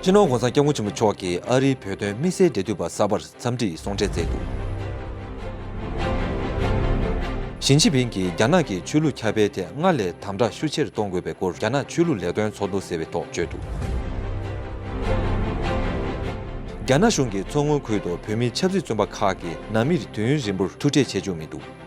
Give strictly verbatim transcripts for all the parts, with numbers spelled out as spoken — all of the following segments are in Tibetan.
སྤྱི་ནོར་༸གོང་ས་༸སྐྱབས་མགོན་ཆེན་པོ་མཆོག་གིས་ཨ་རིའི་བོད་དོན་དམིགས་བསལ་འབྲེལ་མཐུད་པ་གསར་པར་འཚམས་འདྲི་ཡི་གསུང་འཕྲིན་བསྩལ་འདུག། ཞི་ཅིན་ཕིང་གིས་རྒྱ་ནག་གིས་ཆོས་ལུགས་ཁྱབ་སྤེལ་ཐད་སྔར་ལས་དམ་དྲག་ཤུགས་ཆེར་གཏོང་དགོས་པའི་སྐོར་རྒྱ་ནག་ཆོས་ལུགས་ལས་དོན་ཚོགས་འདུ་ཟེར་བའི་ཐོག་བརྗོད་འདུག། རྒྱ་ནག་གཞུང་གིས་མཚོ་སྔོན་ཁུལ་དུ་བོད་མིའི་ཆབ་སྲིད་བཙོན་པ་ཁག་གིས་ནང་མིར་དུས་ཡུན་རིང་པོར་ཐུག་འཕྲད་བྱེད་བཅུག་མི་འདུག།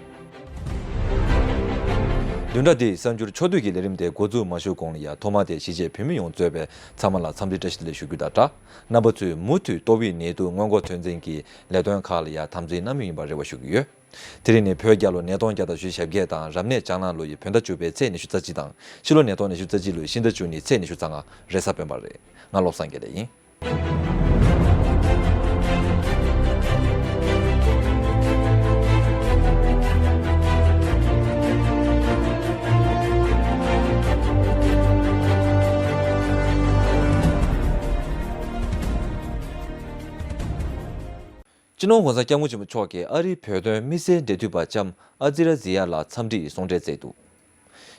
བདུན་ཕྲག་འདིའི་གསར་འགྱུར་ཕྱོགས་བསྡུས་ཀྱི་ལས་རིམ་དེ་འགོ་འཛུགས་མ་ཞུ་གོང་ལ་ཡ། ཐོག་མ་དེ་གཞིས་བྱེས་བོད་མི་ཡོངས་གཙོས་པའི་ཚང་མ་ལ་འཚམས་འདྲི་བཀྲ་ཤིས་བདེ་ལེགས་ཞུ་རྒྱུ་དང་སྦྲགས། རྣམ་པ་ཚོས་མུ་མཐུད་ཏོག་དབྱིབས་ནད་དུག་སྔོན་འགོག་ཚོད་འཛིན་གྱི་ལས་དོན་ཁག་ལ་ཡ་དམ་འཛིན་གནང་མུས་ཡིན་པར་རེ་བ་ཞུ་གི་ཡོད། དེ་རིང་ནི་བོད་རྒྱལ་ལོ་ཉིས་སྟོང་བརྒྱ་དང་བཞི་བཅུ་ཞེ་བརྒྱད་དང་རབ་གནས་ལྕགས་ནག་ལོ་ཡི་བོད་ཟླ་བཅུ་པའི་ཚེས་ཉི་ཤུ་རྩ་གཅིག་དང་ཕྱི་ལོ་ཉིས་སྟོང་ཉི་ཤུ་རྩ་གཅིག་ལོའི་ཕྱི་ཟླ་བཅུ་གཉིས་ཚེས་ཉི་ཤུ་རྩ་ལྔ་རེས་གཟའ་སྤེན་པ་རེད། ང་བློ་བཟང་དགེ་ལེགས་ཡིན། སྤྱི་ནོར་༸གོང་ས་༸སྐྱབས་མགོན་ཆེན་པོ་མཆོག་གིས་ཨ་རིའི་བོད་དོན་དམིགས་བསལ་འབྲེལ་མཐུད་པ་ལྕམ་ཨ་ཛི་ར་ཛི་ཡ་ལགས་འཚམས་འདྲི་ཡི་གསུང་འཕྲིན་བསྩལ་འདུག།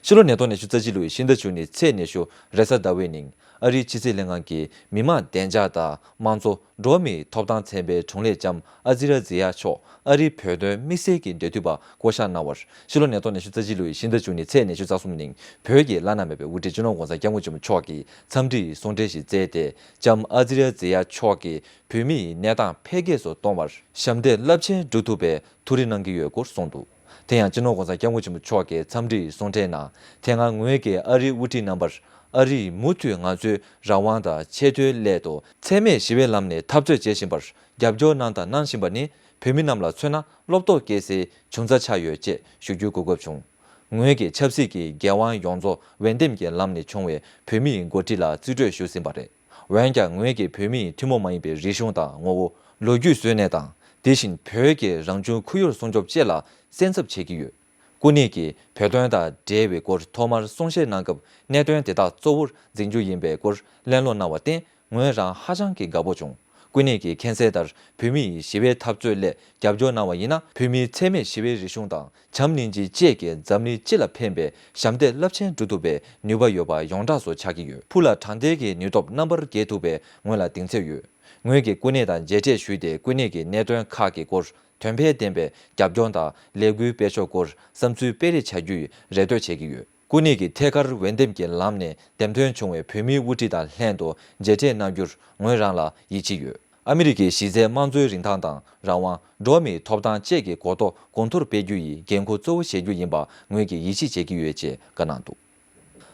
ཕྱི་ལོ་ཉིས་སྟོང་ཉི་ཤུ་རྩ་གཅིག་ལོའི་ཕྱི་ཟླ་བཅུ་གཉིས་ཚེས་ཉི་ཤུ་རེས་གཟའ་ཟླ་བའི་ཉིན། ཨ་རིའི་ཕྱི་སྲིད་ལྷན་ཁང་གི་མི་དམངས་བདེ་འཇགས་དང་དམངས་གཙོ། འགྲོ་བ་མིའི་ཐོབ་ཐང་ཚན་པའི་དྲུང་ལས་ལྕམ་ཨ་ཛི་ར་ཛི་ཡ་མཆོག་ཨ་རིའི་བོད་དོན་དམིགས་བསལ་གྱི་འབྲེལ་མཐུད་པ་བསྐོ་གཞག་གནང་བར། ཕྱི་ལོ་ཉིས་སྟོང་ཉི་ཤུ་རྩ་གཅིག་ལོའི་ཕྱི་ཟླ་བཅུ་གཉིས་ཚེས་ཉི་ཤུ་རྩ་གསུམ་ཉིན་བོད་ཀྱི་བླ་ན་མེད་པའི་དབུ་ཁྲིད་སྤྱི་ནོར་༸གོང་ས་༸སྐྱབས་མགོན་ཆེན་པོ་མཆོག་གིས་འཚམས་འདྲི་ཡི་གསུང་འཕྲིན་ཞིག་བསྩལ་ཏེ། ལྕམ་ཨ་ཛི་ར་ཛི་ཡ་མཆོག་གིས་བོད་མིའི་གནས་སྟངས་འཕེལ་རྒྱས་སུ་གཏོང་བར་ཞབས་འདེགས་རླབས་ཆེན་སྒྲུབ་ཐུབ་པའི་ཐུགས་རེ་གནང་གི་ཡོད་སྐོར་གསུངས་འདུག། དེ་ཡང་སྤྱི་ནོར་༸གོང་ས་༸སྐྱབས་མགོན་ཆེན་པོ་མཆོག་གིས་འཚམས་འདྲི་ཡི་གསུང་འཕྲིན་ནང་། དེ་སྔ་ངོས་ཀྱིས་ཨ་རིའི་དབུ་ཁྲིད་རྣམ་པར། ཨ་རིས་མུ་མཐུད་ང་ཚོའི་རང་དབང་དང་ཆེས་མཐོའི་སླད་དུ་འཚེ་མེད་ཞི་བའི་ལམ་ནས་འཐབ་རྩོད་བྱེད་བཞིན་པར་རྒྱབ་སྐྱོར་གནང་དང་གནང་བཞིན་པ་ནི། བོད་མི་རྣམས་ལ་མཚོན་ན་བློ་དོགས་སྐྱེ་སའི་འབྱུང་རྩ་ཆགས་ཡོད་ཅེས་ཞུ་རྒྱུའི་གོ་སྐབས་བྱུང་། ངོས་ཀྱིས་ཆབ་སྲིད་ཀྱི་འགན་དབང་ཡོངས་རྫོགས་འོས་འདེམས་ཀྱི་ལམ་ནས་བྱུང་བའི་བོད་མིའི་འགོ་ཁྲིད་ལ་རྩིས་སྤྲོད་ཞུས་ཟིན་པ་རེད། འོན་ཀྱང་ངོས་ཀྱིས་བོད་མིའི་ཐུན་མོང་མ་ཡིན་པའི་རིག་གཞུང་དང་ངོ་བོ། ལོ་རྒྱུས་སྲོལ་གནས་དང་། དེ་བཞིན་བོད་ཀྱི་རང་བྱུང་ཁོར་ཡུག་སྲུང་སྐྱོབ་བཅས་ལ་སེམས་འཚབ་བྱེད་ཀྱི་ཡོད། སྐུ་ཉིད་ཀྱིས་བོད་དོན་དང་འབྲེལ་བའི་སྐོར་ཐོག་མར་གསུང་བཤད་གནང་སྐབས། གནད་དོན་དེ་དག་གཙོ་བོར་འཛིན་རྒྱུ་ཡིན་པའི་སྐོར་གླེང་སློང་གནང་བར་བརྟེན། ངོས་རང་ཧ་ཅང་གི་དགའ་པོ་བྱུང་། སྐུ་ཉིད་ཀྱིས་མཁྱེན་གསལ་ལྟར། བོད་མིའི་ཞི་བའི་འཐབ་རྩོད་སླད་རྒྱབ་སྐྱོར་གནང་བ་ཡིན་ན། བོད་མིའི་འཚེ་མེད་ཞི་བའི་རིག་གཞུང་དང་། བྱམས་སྙིང་རྗེ་བཅས་ཀྱིས་འཛམ་གླིང་སྤྱི་ལ་ཕན་པའི་ཞབས་འདེགས་རླབས་ཆེན་སྒྲུབ་ཐུབ་པའི་ནུས་པ་ཡོད་པ་ཡོངས་གྲགས་སུ་ཆགས་ཀྱི་ཡོད། ཕུགས་ལ་དྲང་བདེན་གྱི་ནུས་སྟོབས་རྣམ་པར་རྒྱས་ཐུབ་པའི་ངོས་ལ་གདེང་ཚོད་ཡོད། ངོས་ཀྱིས་སྐུ་ཉིད་དང་མཇལ་འཕྲད་ཞུས་ཏེ། སྐུ་ཉིད་ཀྱི་གནད་དོན་ཁག་གི་སྐོར་དོན་ཕན་ལྡན་པའི་རྒྱབ་སྐྱོར་དང་ལས་འགུལ་སྤེལ་ཕྱོགས་སྐོར་བསམ་ཚུལ་སྤེལ་རེས་བྱ་རྒྱུའི་རེ་ལྟོས་བྱེད་ཀྱི་ཡོད། སྐུ་ཉིད་ཀྱིས་ཐད་ཀར་འོས་འདེམས་ཀྱི་ལམ་ནས་འདེམས་ཐོན་བྱུང་བའི་བོད་མིའི་དབུ་ཁྲིད་དང་ལྷན་དུ་མཇལ་འཕྲད་གནང་རྒྱུར་ངོས་རང་ལ་ཡིད་ཆེས་ཡོད། ཨ་མི་རི་ཀའི་གཞི་རྩའི་དམངས་གཙོའི་རིན་ཐང་དང་རང་དབང་། འགྲོ་བ་མིའི་ཐོབ་ཐང་བཅས་ཀྱི་གོ་རྟོགས་གོང་མཐོར་སྤེལ་རྒྱུ་ཡི་འགན་འཁུར་གཙོ་བོ་བཞེས་རྒྱུ་ཡིན་པ་ངོས་ཀྱིས་ཡིད་ཆེས་བྱེད་ཀྱི་ཡོད་ཅེས་བཀའ་གནང་འདུག།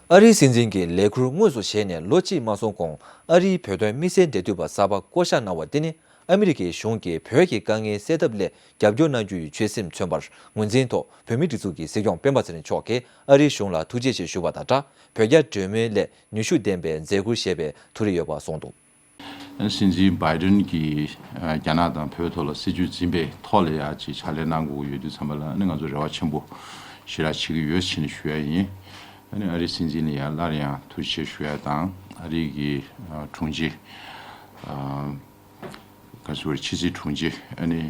ཨ་རིའི་སྲིད་འཛིན་གྱི་ལས་ཁུར་དངོས་སུ་བཞེས་ནས་ལོ་གཅིག་མ་སོང་གོང་། ཨ་རིའི་བོད་དོན་དམིགས་བསལ་འབྲེལ་མཐུད་པ་གསར་པ་བསྐོ་གཞག་གནང་བ་དེ་ནི། ཨ་མི་རི་ཀའི་གཞུང་གིས་བོད་ཀྱི་དཀའ་ངལ་སེལ་ཐབས་སླད་རྒྱབ་སྐྱོར་གནང་རྒྱུ་ཡི་ཆོད་སེམས་མཚོན་པར། ངོས་འཛིན་ཐོག་བོད་མིའི་སྒྲིག་འཛུགས་ཀྱི་སྲིད་སྐྱོང་སྤེན་པ་ཚེ་རིང་མཆོག་གིས་ཨ་རིའི་གཞུང་ལ་ཐུགས་རྗེ་ཆེ་ཞུ་བ་དང་སྦྲགས། བོད་རྒྱ་གྲོས་མོལ་སླད་ནུས་ཤུགས་ལྡན་པའི་མཛད་ཁུར་བཞེས་པའི་ཐུགས་རེ་ཡོད་པ་གསུངས་འདུག། སྲིད་འཛིན་བྷའི་ཌེན་གྱིས་རྒྱ་ནག་དང་བོད་ཐོག་ལ་སྲིད་ཇུས་འཛིན་པའི་ཐོག་ལ་ཡ་ཅིག་ཕྱག་ལས་གནང་དགོས་ཀྱི་ཡོད་དུས་ཙམ་པ་ལ་ནི་ང་ཚོ་རེ་བ་ཆེན་པོ་ཞེ་དྲག་བྱེད་ཀྱི་ཡོད་ཟེར་ནས་ཞུ་ཡ་ཡིན། ཨ་ནི་ཨ་རིའི་སྲིད་འཛིན་ལ་ཡང་སླར་ཡང་ཐུགས་རྗེ་ཆེ་ཞུ་ཡ་དང་། ཨ་རི་གི་དྲུང་ཆེ། ག་ཟེར་བ། ཕྱི་སྲིད་དྲུང་ཆེ་ཨ་ནི་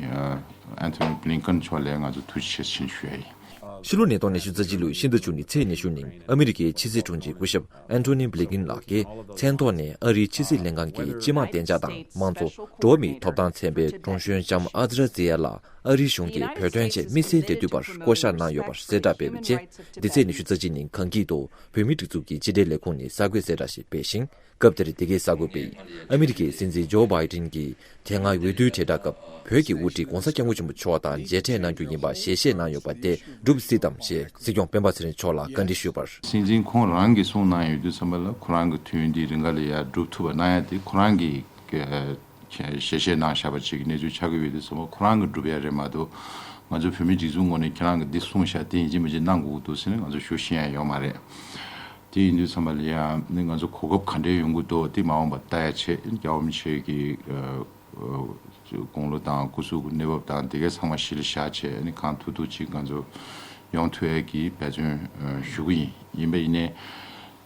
ཨན་ཐོ་ནི་བྷི་ལིན་ཀན་མཆོག་ལ་ང་ཚོ་ཐུགས་རྗེ་ཆེ་ཞུ་ཡ་ཡིན། ཕྱི་ལོ་ཉིས་སྟོང་ཉི་ཤུ་རྩ་གཅིག་ལོའི་ཕྱི་ཟླ་བཅུ་གཉིས་ཚེས་ཉི་ཤུ་ཉིན་ཨ་མི་རི་ཀའི་ཕྱི་སྲིད་དྲུང་ཆེ་སྐུ་ཞབས་ཨན་ཐོ་ནི་བྷི་ལིན་ཀན་ལགས་ཀྱིས་མཚན་ཐོག་ནས་ཨ་རིའི་ཕྱི་སྲིད་ལྷན་ཁང་གི་སྤྱི་དམངས་བདེ་འཇགས་དང་དམངས་གཙོ། འགྲོ་བ་མིའི་ཐོབ་ཐང་ཚན་པའི་དྲུང་གཞོན་ལྕམ་ཨ་ཛི་ར་ཛི་ཡ་ལགས་ཨ་རིའི་གཞུང་གིས་བོད་དོན་ཆེད་དམིགས་བསལ་འབྲེལ་མཐུད་པར་བསྐོ་གཞག་གནང་ཡོད་པར་གསལ་བསྒྲགས་སྤེལ་བའི་རྗེས། འདི་ཚེས་ཉི་ཤུ་རྩ་གཅིག་ཉིན་གངས་སྐྱིད་དུ་བོད་མིའི་སྒྲིག་འཛུགས་ཀྱི་ཕྱི་དྲིལ་ལས་ཁུངས་ནས་གསར་འགོད་གསལ་བསྒྲགས་ཤིག་སྤེལ་ཞིང་། སྐབས་དེར་འདི་གའི་གསར་འགོད་པས། ཨ་མི་རི་ཀའི་སྲིད་འཛིན་ཇོ་བྷའི་ཌེན་གྱིས་དེ་སྔ་འོས་བསྡུའི་དྲིལ་བསྒྲགས་སྐབས་བོད་ཀྱི་དབུ་ཁྲིད་༸གོང་ས་༸སྐྱབས་མགོན་ཆེན་པོ་མཆོག་དང་མཇལ་འཕྲད་གནང་རྒྱུ་ཡིན་པ་ཞལ་བཞེས་གནང་ཡོད་པ་དེ་འགྲུབ་སྲིད་དམ་ཞེས་སྲིད་སྐྱོང་སྤེན་པ་ཚེ་རིང་མཆོག་ལ་བཀའ་འདྲི་ཞུས་པར། སྲིད་འཛིན་ཁོང་རང་གིས་གསུངས་གནང་ཡོད་དུས་ཙམ་པ་ལ། ཁོ་རང་གི་དུས་ཡུན་འདི་རིང་ག་ལ་ཡ་འགྲུབ་ཐུབ་པ་གནང་ཡ་དེ་ཁོ་རང་གི་ཞལ་བཞེས་གནང་བཞག་པ་ཅིག་གི་གནས་ཚུལ་ཆགས་ཀྱི་ཡོད་དུས་ཙམ་པ། ཁོ་རང་གིས་སྒྲུབ་ཡ་རེད་མ་གཏོགས། ང་ཚོ་བོད་མིའི་སྒྲིག་འཛུགས་ངོས་ནས་ཁྱེད་རང་གིས་འདི་གསུངས་བཞག་དེ་ཡིན་གཅིག་མིན་གཅིག་གནང་དགོས་ཀྱི་འདུག་ཟེར་ནས་ང་ཚོ་ཞུ་ཤེས་ཡ་ཡོད་མ་རེད། དེ་ཡིན་དུས་ཙམ་པ་ལ་ཡང་ནི་ང་ཚོ་གོ་སྐབས་ག་འདྲའི་ཡོང་གི་འདུག་དེ་མ་འོངས་པ་ལྟ་ཡ་ཆེད། རྒྱལ་བ་རིན་པོ་ཆེ་གི་ཨ་ཨ་དགུང་ལོ་དང་སྐུ་གཟུགས་ཀྱི་གནས་བབ་དང་དེ་གའི་ཚང་མ་གཞི་ལ་བཞག་བྱས་ནི་གང་ཐུབ་ཐུབ་ཅིག་ང་ཚོ་ཡོང་ཐུབ་ཡ་གི་འབད་བརྩོན་ཨ་ཞུ་གི་ཡིན། ཡིན་པ་ཡིན་ནའི།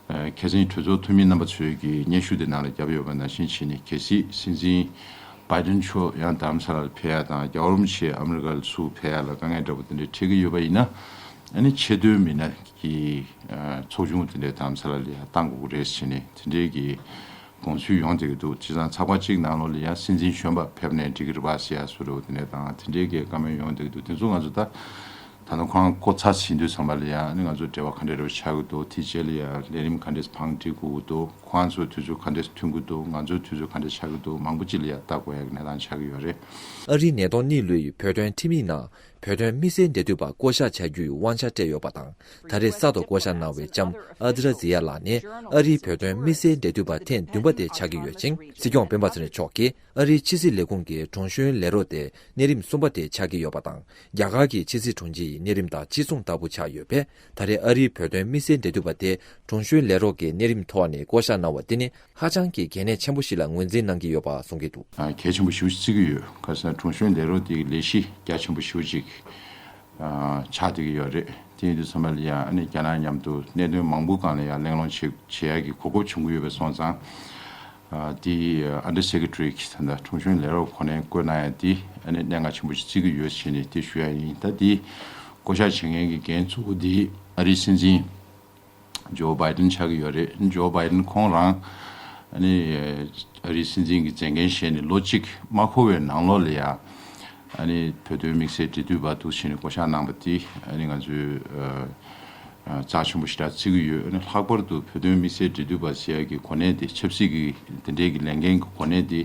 ཨ་ཁ་སང་གྲོས་ཚོགས་འཐུས་མི་རྣམ་པ་ཚོས་ཀྱི་སྙན་ཞུ་དེ་ནང་ལ་བརྒྱབ་ཡོད་པ་ནང་བཞིན་བྱས་ནས། གལ་སྲིད་སྲིད་འཛིན་བྷའི་ཌེན་མཆོག་ཡང་རྡ་རམ་ས་ལར་ཕེབས་ཡ་དང་། རྒྱལ་བ་རིན་པོ་ཆེ་ཨ་མི་རི་ཀ་ལ་ཚུར་ཕེབས་ཡ་ལ་དཀའ་ངལ་འདྲ་པོ་དེ་འདྲ་འཕྲད་ཀྱི་ཡོད་པ་ཡིན་ན། ཨ་ནི་ཆེས་མཐོའི་མི་སྣ་གི་ཨ་ཚོགས་ཆུང་དེ་འདྲ་རྡ་རམ་ས་ལ་ལ་ཡ་བཏང་དགོས་ཀྱི་རེད་ཟེར་ནས་དེ་འདྲའི་གི་ དགོངས་ཚུལ་ཡོང་བསྡད་ཀྱི་འདུག་བྱས་ཙང་ཚགས་པར་གཅིག་ནང་ལོགས་ལ་ཡང་སྲིད་འཛིན་གཞོན་པ་ཕེབས་ནའི་འགྲིག་གི་རེད་པ་ཟེར་ཡ་བཟོ་འདྲ་བོ་དེ་འདྲ་དང་དེ་འདྲའི་གི་བཀའ་མོལ་ཡོང་བསྡད་ཀྱི་འདུག་དེ་ཚོ་ང་ཚོ་ད་ད་ནང་ཁོ་རང་བསྐོ་ཚར་ཟིན་དུས་ཙམ་པ་ལ་ཡང་ཨ་ནི་ང་ཚོ་འབྲེལ་བ་ག་འདྲ་འདྲ་བོ་ཆགས་ཀྱི་འདུག་དེ་རྗེས་ལ་ཡང་ལས་རིམ་ག་འདྲས་བང་སྒྲིག་དགོས་ཀྱི་འདུག་ཁོ་རང་ཚོའི་དུས་ཚོད་ག་འདྲས་མཐུན་གྱི་འདུག་ང་ཚོའི་དུས་ཚོད་ག་འདྲས་ཆགས་ཀྱི་འདུག་མང་པོ་ཅིག་ལ་ཡང་ལྟ་དགོས་ཡ་གི་གནས་སྟངས་ཆགས་ཀྱི་ཡོད་རེད། ཨ་རིའི་ནད་ཐོག་གཉིས་ལོའི་བོད་དོན་ཁྲིམས་ཡིག་ནང་བོད་དོན་དམིགས་བསལ་འབྲེལ་མཐུད་པ་བསྐོ་གཞག་བྱ་རྒྱུའི་དབང་ཆ་སྤྲད་ཡོད་པ་དང་། ད་རེས་གསར་དུ་བསྐོ་གཞག་གནང་བའི་ལྕམ་ཨ་ཛི་ར་ཛི་ཡ་ལགས་ནས་ཨ་རིའི་བོད་དོན་དམིགས་བསལ་འབྲེལ་མཐུད་པ་ཐེངས་བདུན་པ་དེ་ཆགས་ཀྱི་ཡོད་ཅིང་། སྲིད་སྐྱོང་སྤེན་པ་ཚེ་རིང་མཆོག་གིས་ཨ་རིའི་ཕྱི་སྲིད་ལས་ཁུངས་ཀྱི་དྲུང་གཞོན་ལས་རོགས་དེ་གནས་རིམ་གསུམ་པ་དེ་ཆགས་ཀྱི་ཡོད་པ་དང་། རྒྱ་གར་གྱི་ཕྱི་སྲིད་དྲུང་ཆེ་ཡི་གནས་རིམ་དང་གཅིག་མཚུངས་ལྟ་བུ་ཆགས་ཡོད་པས། ད་རེས་ཨ་རིའི་བོད་དོན་དམིགས་བསལ་འབྲེལ་མཐུད་པ་དེ་དྲུང་གཞོན་ལས་རོགས་ཀྱི་གནས་རིམ་ཐོག་ནས་བསྐོ་གཞག་གནང་བ་དེ་ནི་ཧ་ཅང་གི་གལ་གནད་ཆེན་པོ་ཞིག་ལ་ངོས་འཛིན་གནང་གི་ཡོད་པ་གསུང་གི་འདུག་ཨ། གལ་ཆེན་པོ་ཞེ་པོ་ཅིག་བརྩི་གི་ཡོད། ག་ཟེར་ན་དྲུང་གཞོན་ལས་རོགས་དེ་གི་ལས་གཞི་རྒྱ་ཆེན་པོ་ཞེ་པོ་ཅིག་ཨ། ཆགས་བསྡད་ཀྱི་ཡོད་རེད། དེ་ཡིན་དུས་ཙམ་པ་ལ་ཡང་ཨ་ནི་རྒྱ་ནག་མཉམ་དུ་གནད་དོན་མང་པོའི་སྒང་ལ་ཡང་གླེང་སློང་བྱེད་བྱེད་ཡ་གི་གོ་སྐབས་བྱུང་གི་ཡོད་པ་སོང་ཙང་། ཨ། དེ་Under Secretary གི་ད་ལྟ་དྲུང་གཞོན་ལས་རོགས་ཁོ་ནའི་བསྐོས་གནང་ཡ་དེ་ཨ་ནི་གནད་འགག་ཆེན་པོ་ཞིག་བརྩི་གི་ཡོད་ཟེར་ནས་དེ་ཞུ་ཡ་ཡིན། ད་དེ་བསྐོ་གཞག་བྱེད་མཁན་གྱི་འགན་གཙོ་བོ་དེ་ཨ་རིའི་སྲིད་འཛིན་ཇོ་བྷའི་ཏིན་ཆགས་ཀྱི་ཡོད་རེད། ཇོ་བྷའི་ཏིན་ཁོང་རང་ཨ་ནི་ཨ་རིའི་སྲིད་འཛིན་གྱི་མཛད་འགན་བཞེས་ནས་ལོ་གཅིག་མ་འཁོར་བའི་ནང་ལོགས་ལ་ཡ་ཨ་ནི་བོད་དོན་དམིགས་བསལ་འབྲེལ་མཐུད་པ་འདུག་བྱས་ནས་བསྐོ་གཞག་གནང་བ་དེ་ཨ་ནི་ང་ཚོས་ཨ་ཨ་རྩ་ཆེན་པོ་ཞེ་དྲག་བརྩི་གི་ཡོད། ཨ་ནི་ལྷག་པར་དུ་བོད་དོན་དམིགས་བསལ་འབྲེལ་མཐུད་པ་ཟེར་ཡ་གི་གོ་གནས་དེ་ཆབ་སྲིད་ཀྱི་དེ་འདྲའི་གི་ལས་འགན་གྱི་གོ་གནས་དེ་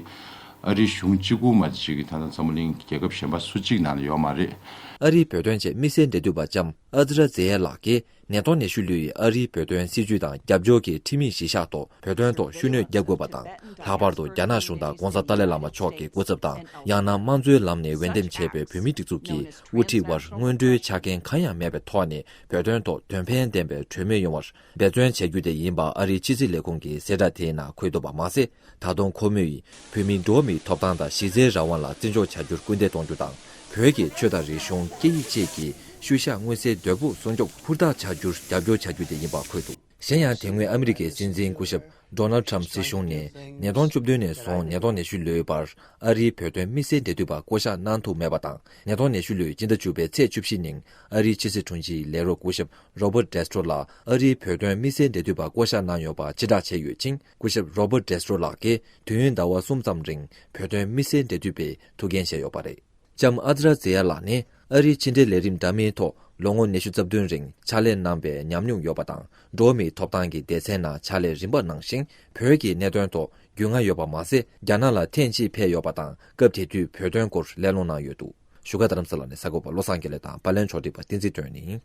ཨ་རིའི་གཞུང་གཅིག་པུ་མ་གཏོགས་ཀྱི་ད་ལྟ་འཛམ་བུ་གླིང་རྒྱལ་ཁབ་གཞན་པ་སུ་གཅིག་ནང་ལ་ཡོད་མ་རེད། ཨ་རིའི་བོད་དོན་ཆེད་དམིགས་བསལ་འབྲེལ་མཐུད་པ་ལྕམ་ཨ་ཛི་ར་ཛེ་ཡ་ལགས་ཀྱིས་ནད་ཐོག་ནད་གཞི་ལུས་ཡི་ཨ་རིའི་བོད་དོན་སྲིད་བྱུས་དང་རྒྱབ་སྐྱོར་གྱི་ཁྲིམས་ཡིག་གཞི་བཞག་ཐོག་བོད་དོན་ཐོག་ཤུགས་སྣོན་རྒྱག་དགོས་པ་དང་། ལྷག་པར་དུ་རྒྱ་ནག་གཞུང་དང་༸གོང་ས་ཏཱ་ལའི་བླ་མ་མཆོག་གི་སྐུ་ཚབ་དང་། ཡང་ན་དམངས་གཙོའི་ལམ་ནས་འོས་འདེམས་བྱས་པའི་བོད་མིའི་སྒྲིག་འཛུགས་ཀྱི་དབུ་ཁྲིད་བར་སྔོན་འགྲོའི་ཆ་རྐྱེན་གང་ཡང་མེད་པའི་ཐོག་ནས་བོད་དོན་ཐོག་དོན་ཕན་ལྡན་པའི་གྲོས་མོལ་ཡོང་བར་འབད་བརྩོན་བྱ་རྒྱུ་དེ་ཡིན་པ་ཨ་རིའི་ཕྱི་སྲིད་ལས་ཁུངས་ཀྱི་གསལ་བསྒྲགས་དེའི་ནང་འཁོད་འདུག་པ་མ་ཟད། ད་དུང་ཁོ་མོས་བོད་མིའི་འགྲོ་བ་མིའི་ཐོབ་ཐང་དང་གཞི་རྩའི་རང་དབང་ལ་བརྩི་འཇོག་བྱ་རྒྱུར་སྐུལ་འདེད་གཏོང་རྒྱུ་དང་། བོད་ཀྱི་ཆོས་དང་རིག་གཞུང་སྐད་ཡིག་བཅས་ཀྱི་ཤུལ་བཞག་མངོན་གསལ་དོད་པོ་སྲུང་སྐྱོབ་ཧུར་ཐག་བྱ་རྒྱུར་རྒྱབ་སྐྱོར་བྱ་རྒྱུ་དེ་ཡིན་པ་འཁོད་འདུག་གཞན་ཡང་དེ་སྔོན་ཨ་མི་རི་ཀའི་སྲིད་འཛིན་སྐུ་ཞབས་Donald Trump སྲིད་གཞུང་ནས་ཉིས་སྟོང་བཅུ་བདུན་ནས་བཟུང་ནད་ཐོག་ནད་གཞི་ལུས་པར་ཨ་རིའི་བོད་དོན་དམིགས་བསལ་འབྲེལ་མཐུད་པ་བསྐོ་གཞག་གནང་ཐུབ་མེད་པ་དང་། ནད་ཐོག་ནད་གཞི་ལུས་སྤྱི་ཟླ་བཅུ་པའི་ཚེས་བཅུ་བཞི་ཉིན་ཨ་རིའི་ཕྱི་སྲིད་དྲུང་ཆེའི་ལས་རོགས་སྐུ་ཞབས་Robert Destro ལགས་ཨ་རིའི་བོད་དོན་དམིགས་བསལ་འབྲེལ་མཐུད་པ་བསྐོ་གཞག་གནང་ཡོད་པ་ཕྱིར་བསྒྲགས་བྱས་ཡོད་ཅིང་། སྐུ་ཞབས་Robert Destro ལགས་ཀྱིས་དུས་ཡུན་ཟླ་བ་གསུམ་ཙམ་རིང་བོད་དོན་དམིགས་བསལ་འབྲེལ་མཐུད་པའི་ཐུགས་འགན་བཞེས་ཡོད་པ་རེད། ལྕམ་ཨ་ཛི་ར་ཛེ་ཡ་ལགས་ནི་ཨ་རིའི་ཕྱི་འབྲེལ་ལས་རིམ་འདྲ་མིན་ཐོག་ལོ་ངོ་ཉི་ཤུ་རྩ་བདུན་རིང་ཕྱག་ལས་གནང་བའི་ཉམས་མྱོང་ཡོད་པ་དང་། འགྲོ་བ་མིའི་ཐོབ་ཐང་གི་སྡེ་ཚན་ནང་ཕྱག་ལས་རིམ་པ་གནང་ཞིང་། བོད་ཀྱི་གནད་དོན་ཐོག་རྒྱུས་མངའ་ཡོད་པ་མ་ཟད། རྒྱ་ནག་ལ་ཐེངས་གཅིག་ཕེབས་ཡོད་པ་དང་། སྐབས་དེ་དུས་བོད་དོན་སྐོར་གླེང་སློང་གནང་ཡོད་འདུག་བཞུགས་སྒར་རྡ་རམ་ས་ལ་ནས་གསར་འགོད་པ་བློ་བཟང་དགེ་ལེགས་དང་པར་ལེན་ཕྱོགས་སྒྲིག་པ་བསྟན་འཛིན་སྒྲོན་ཡིན།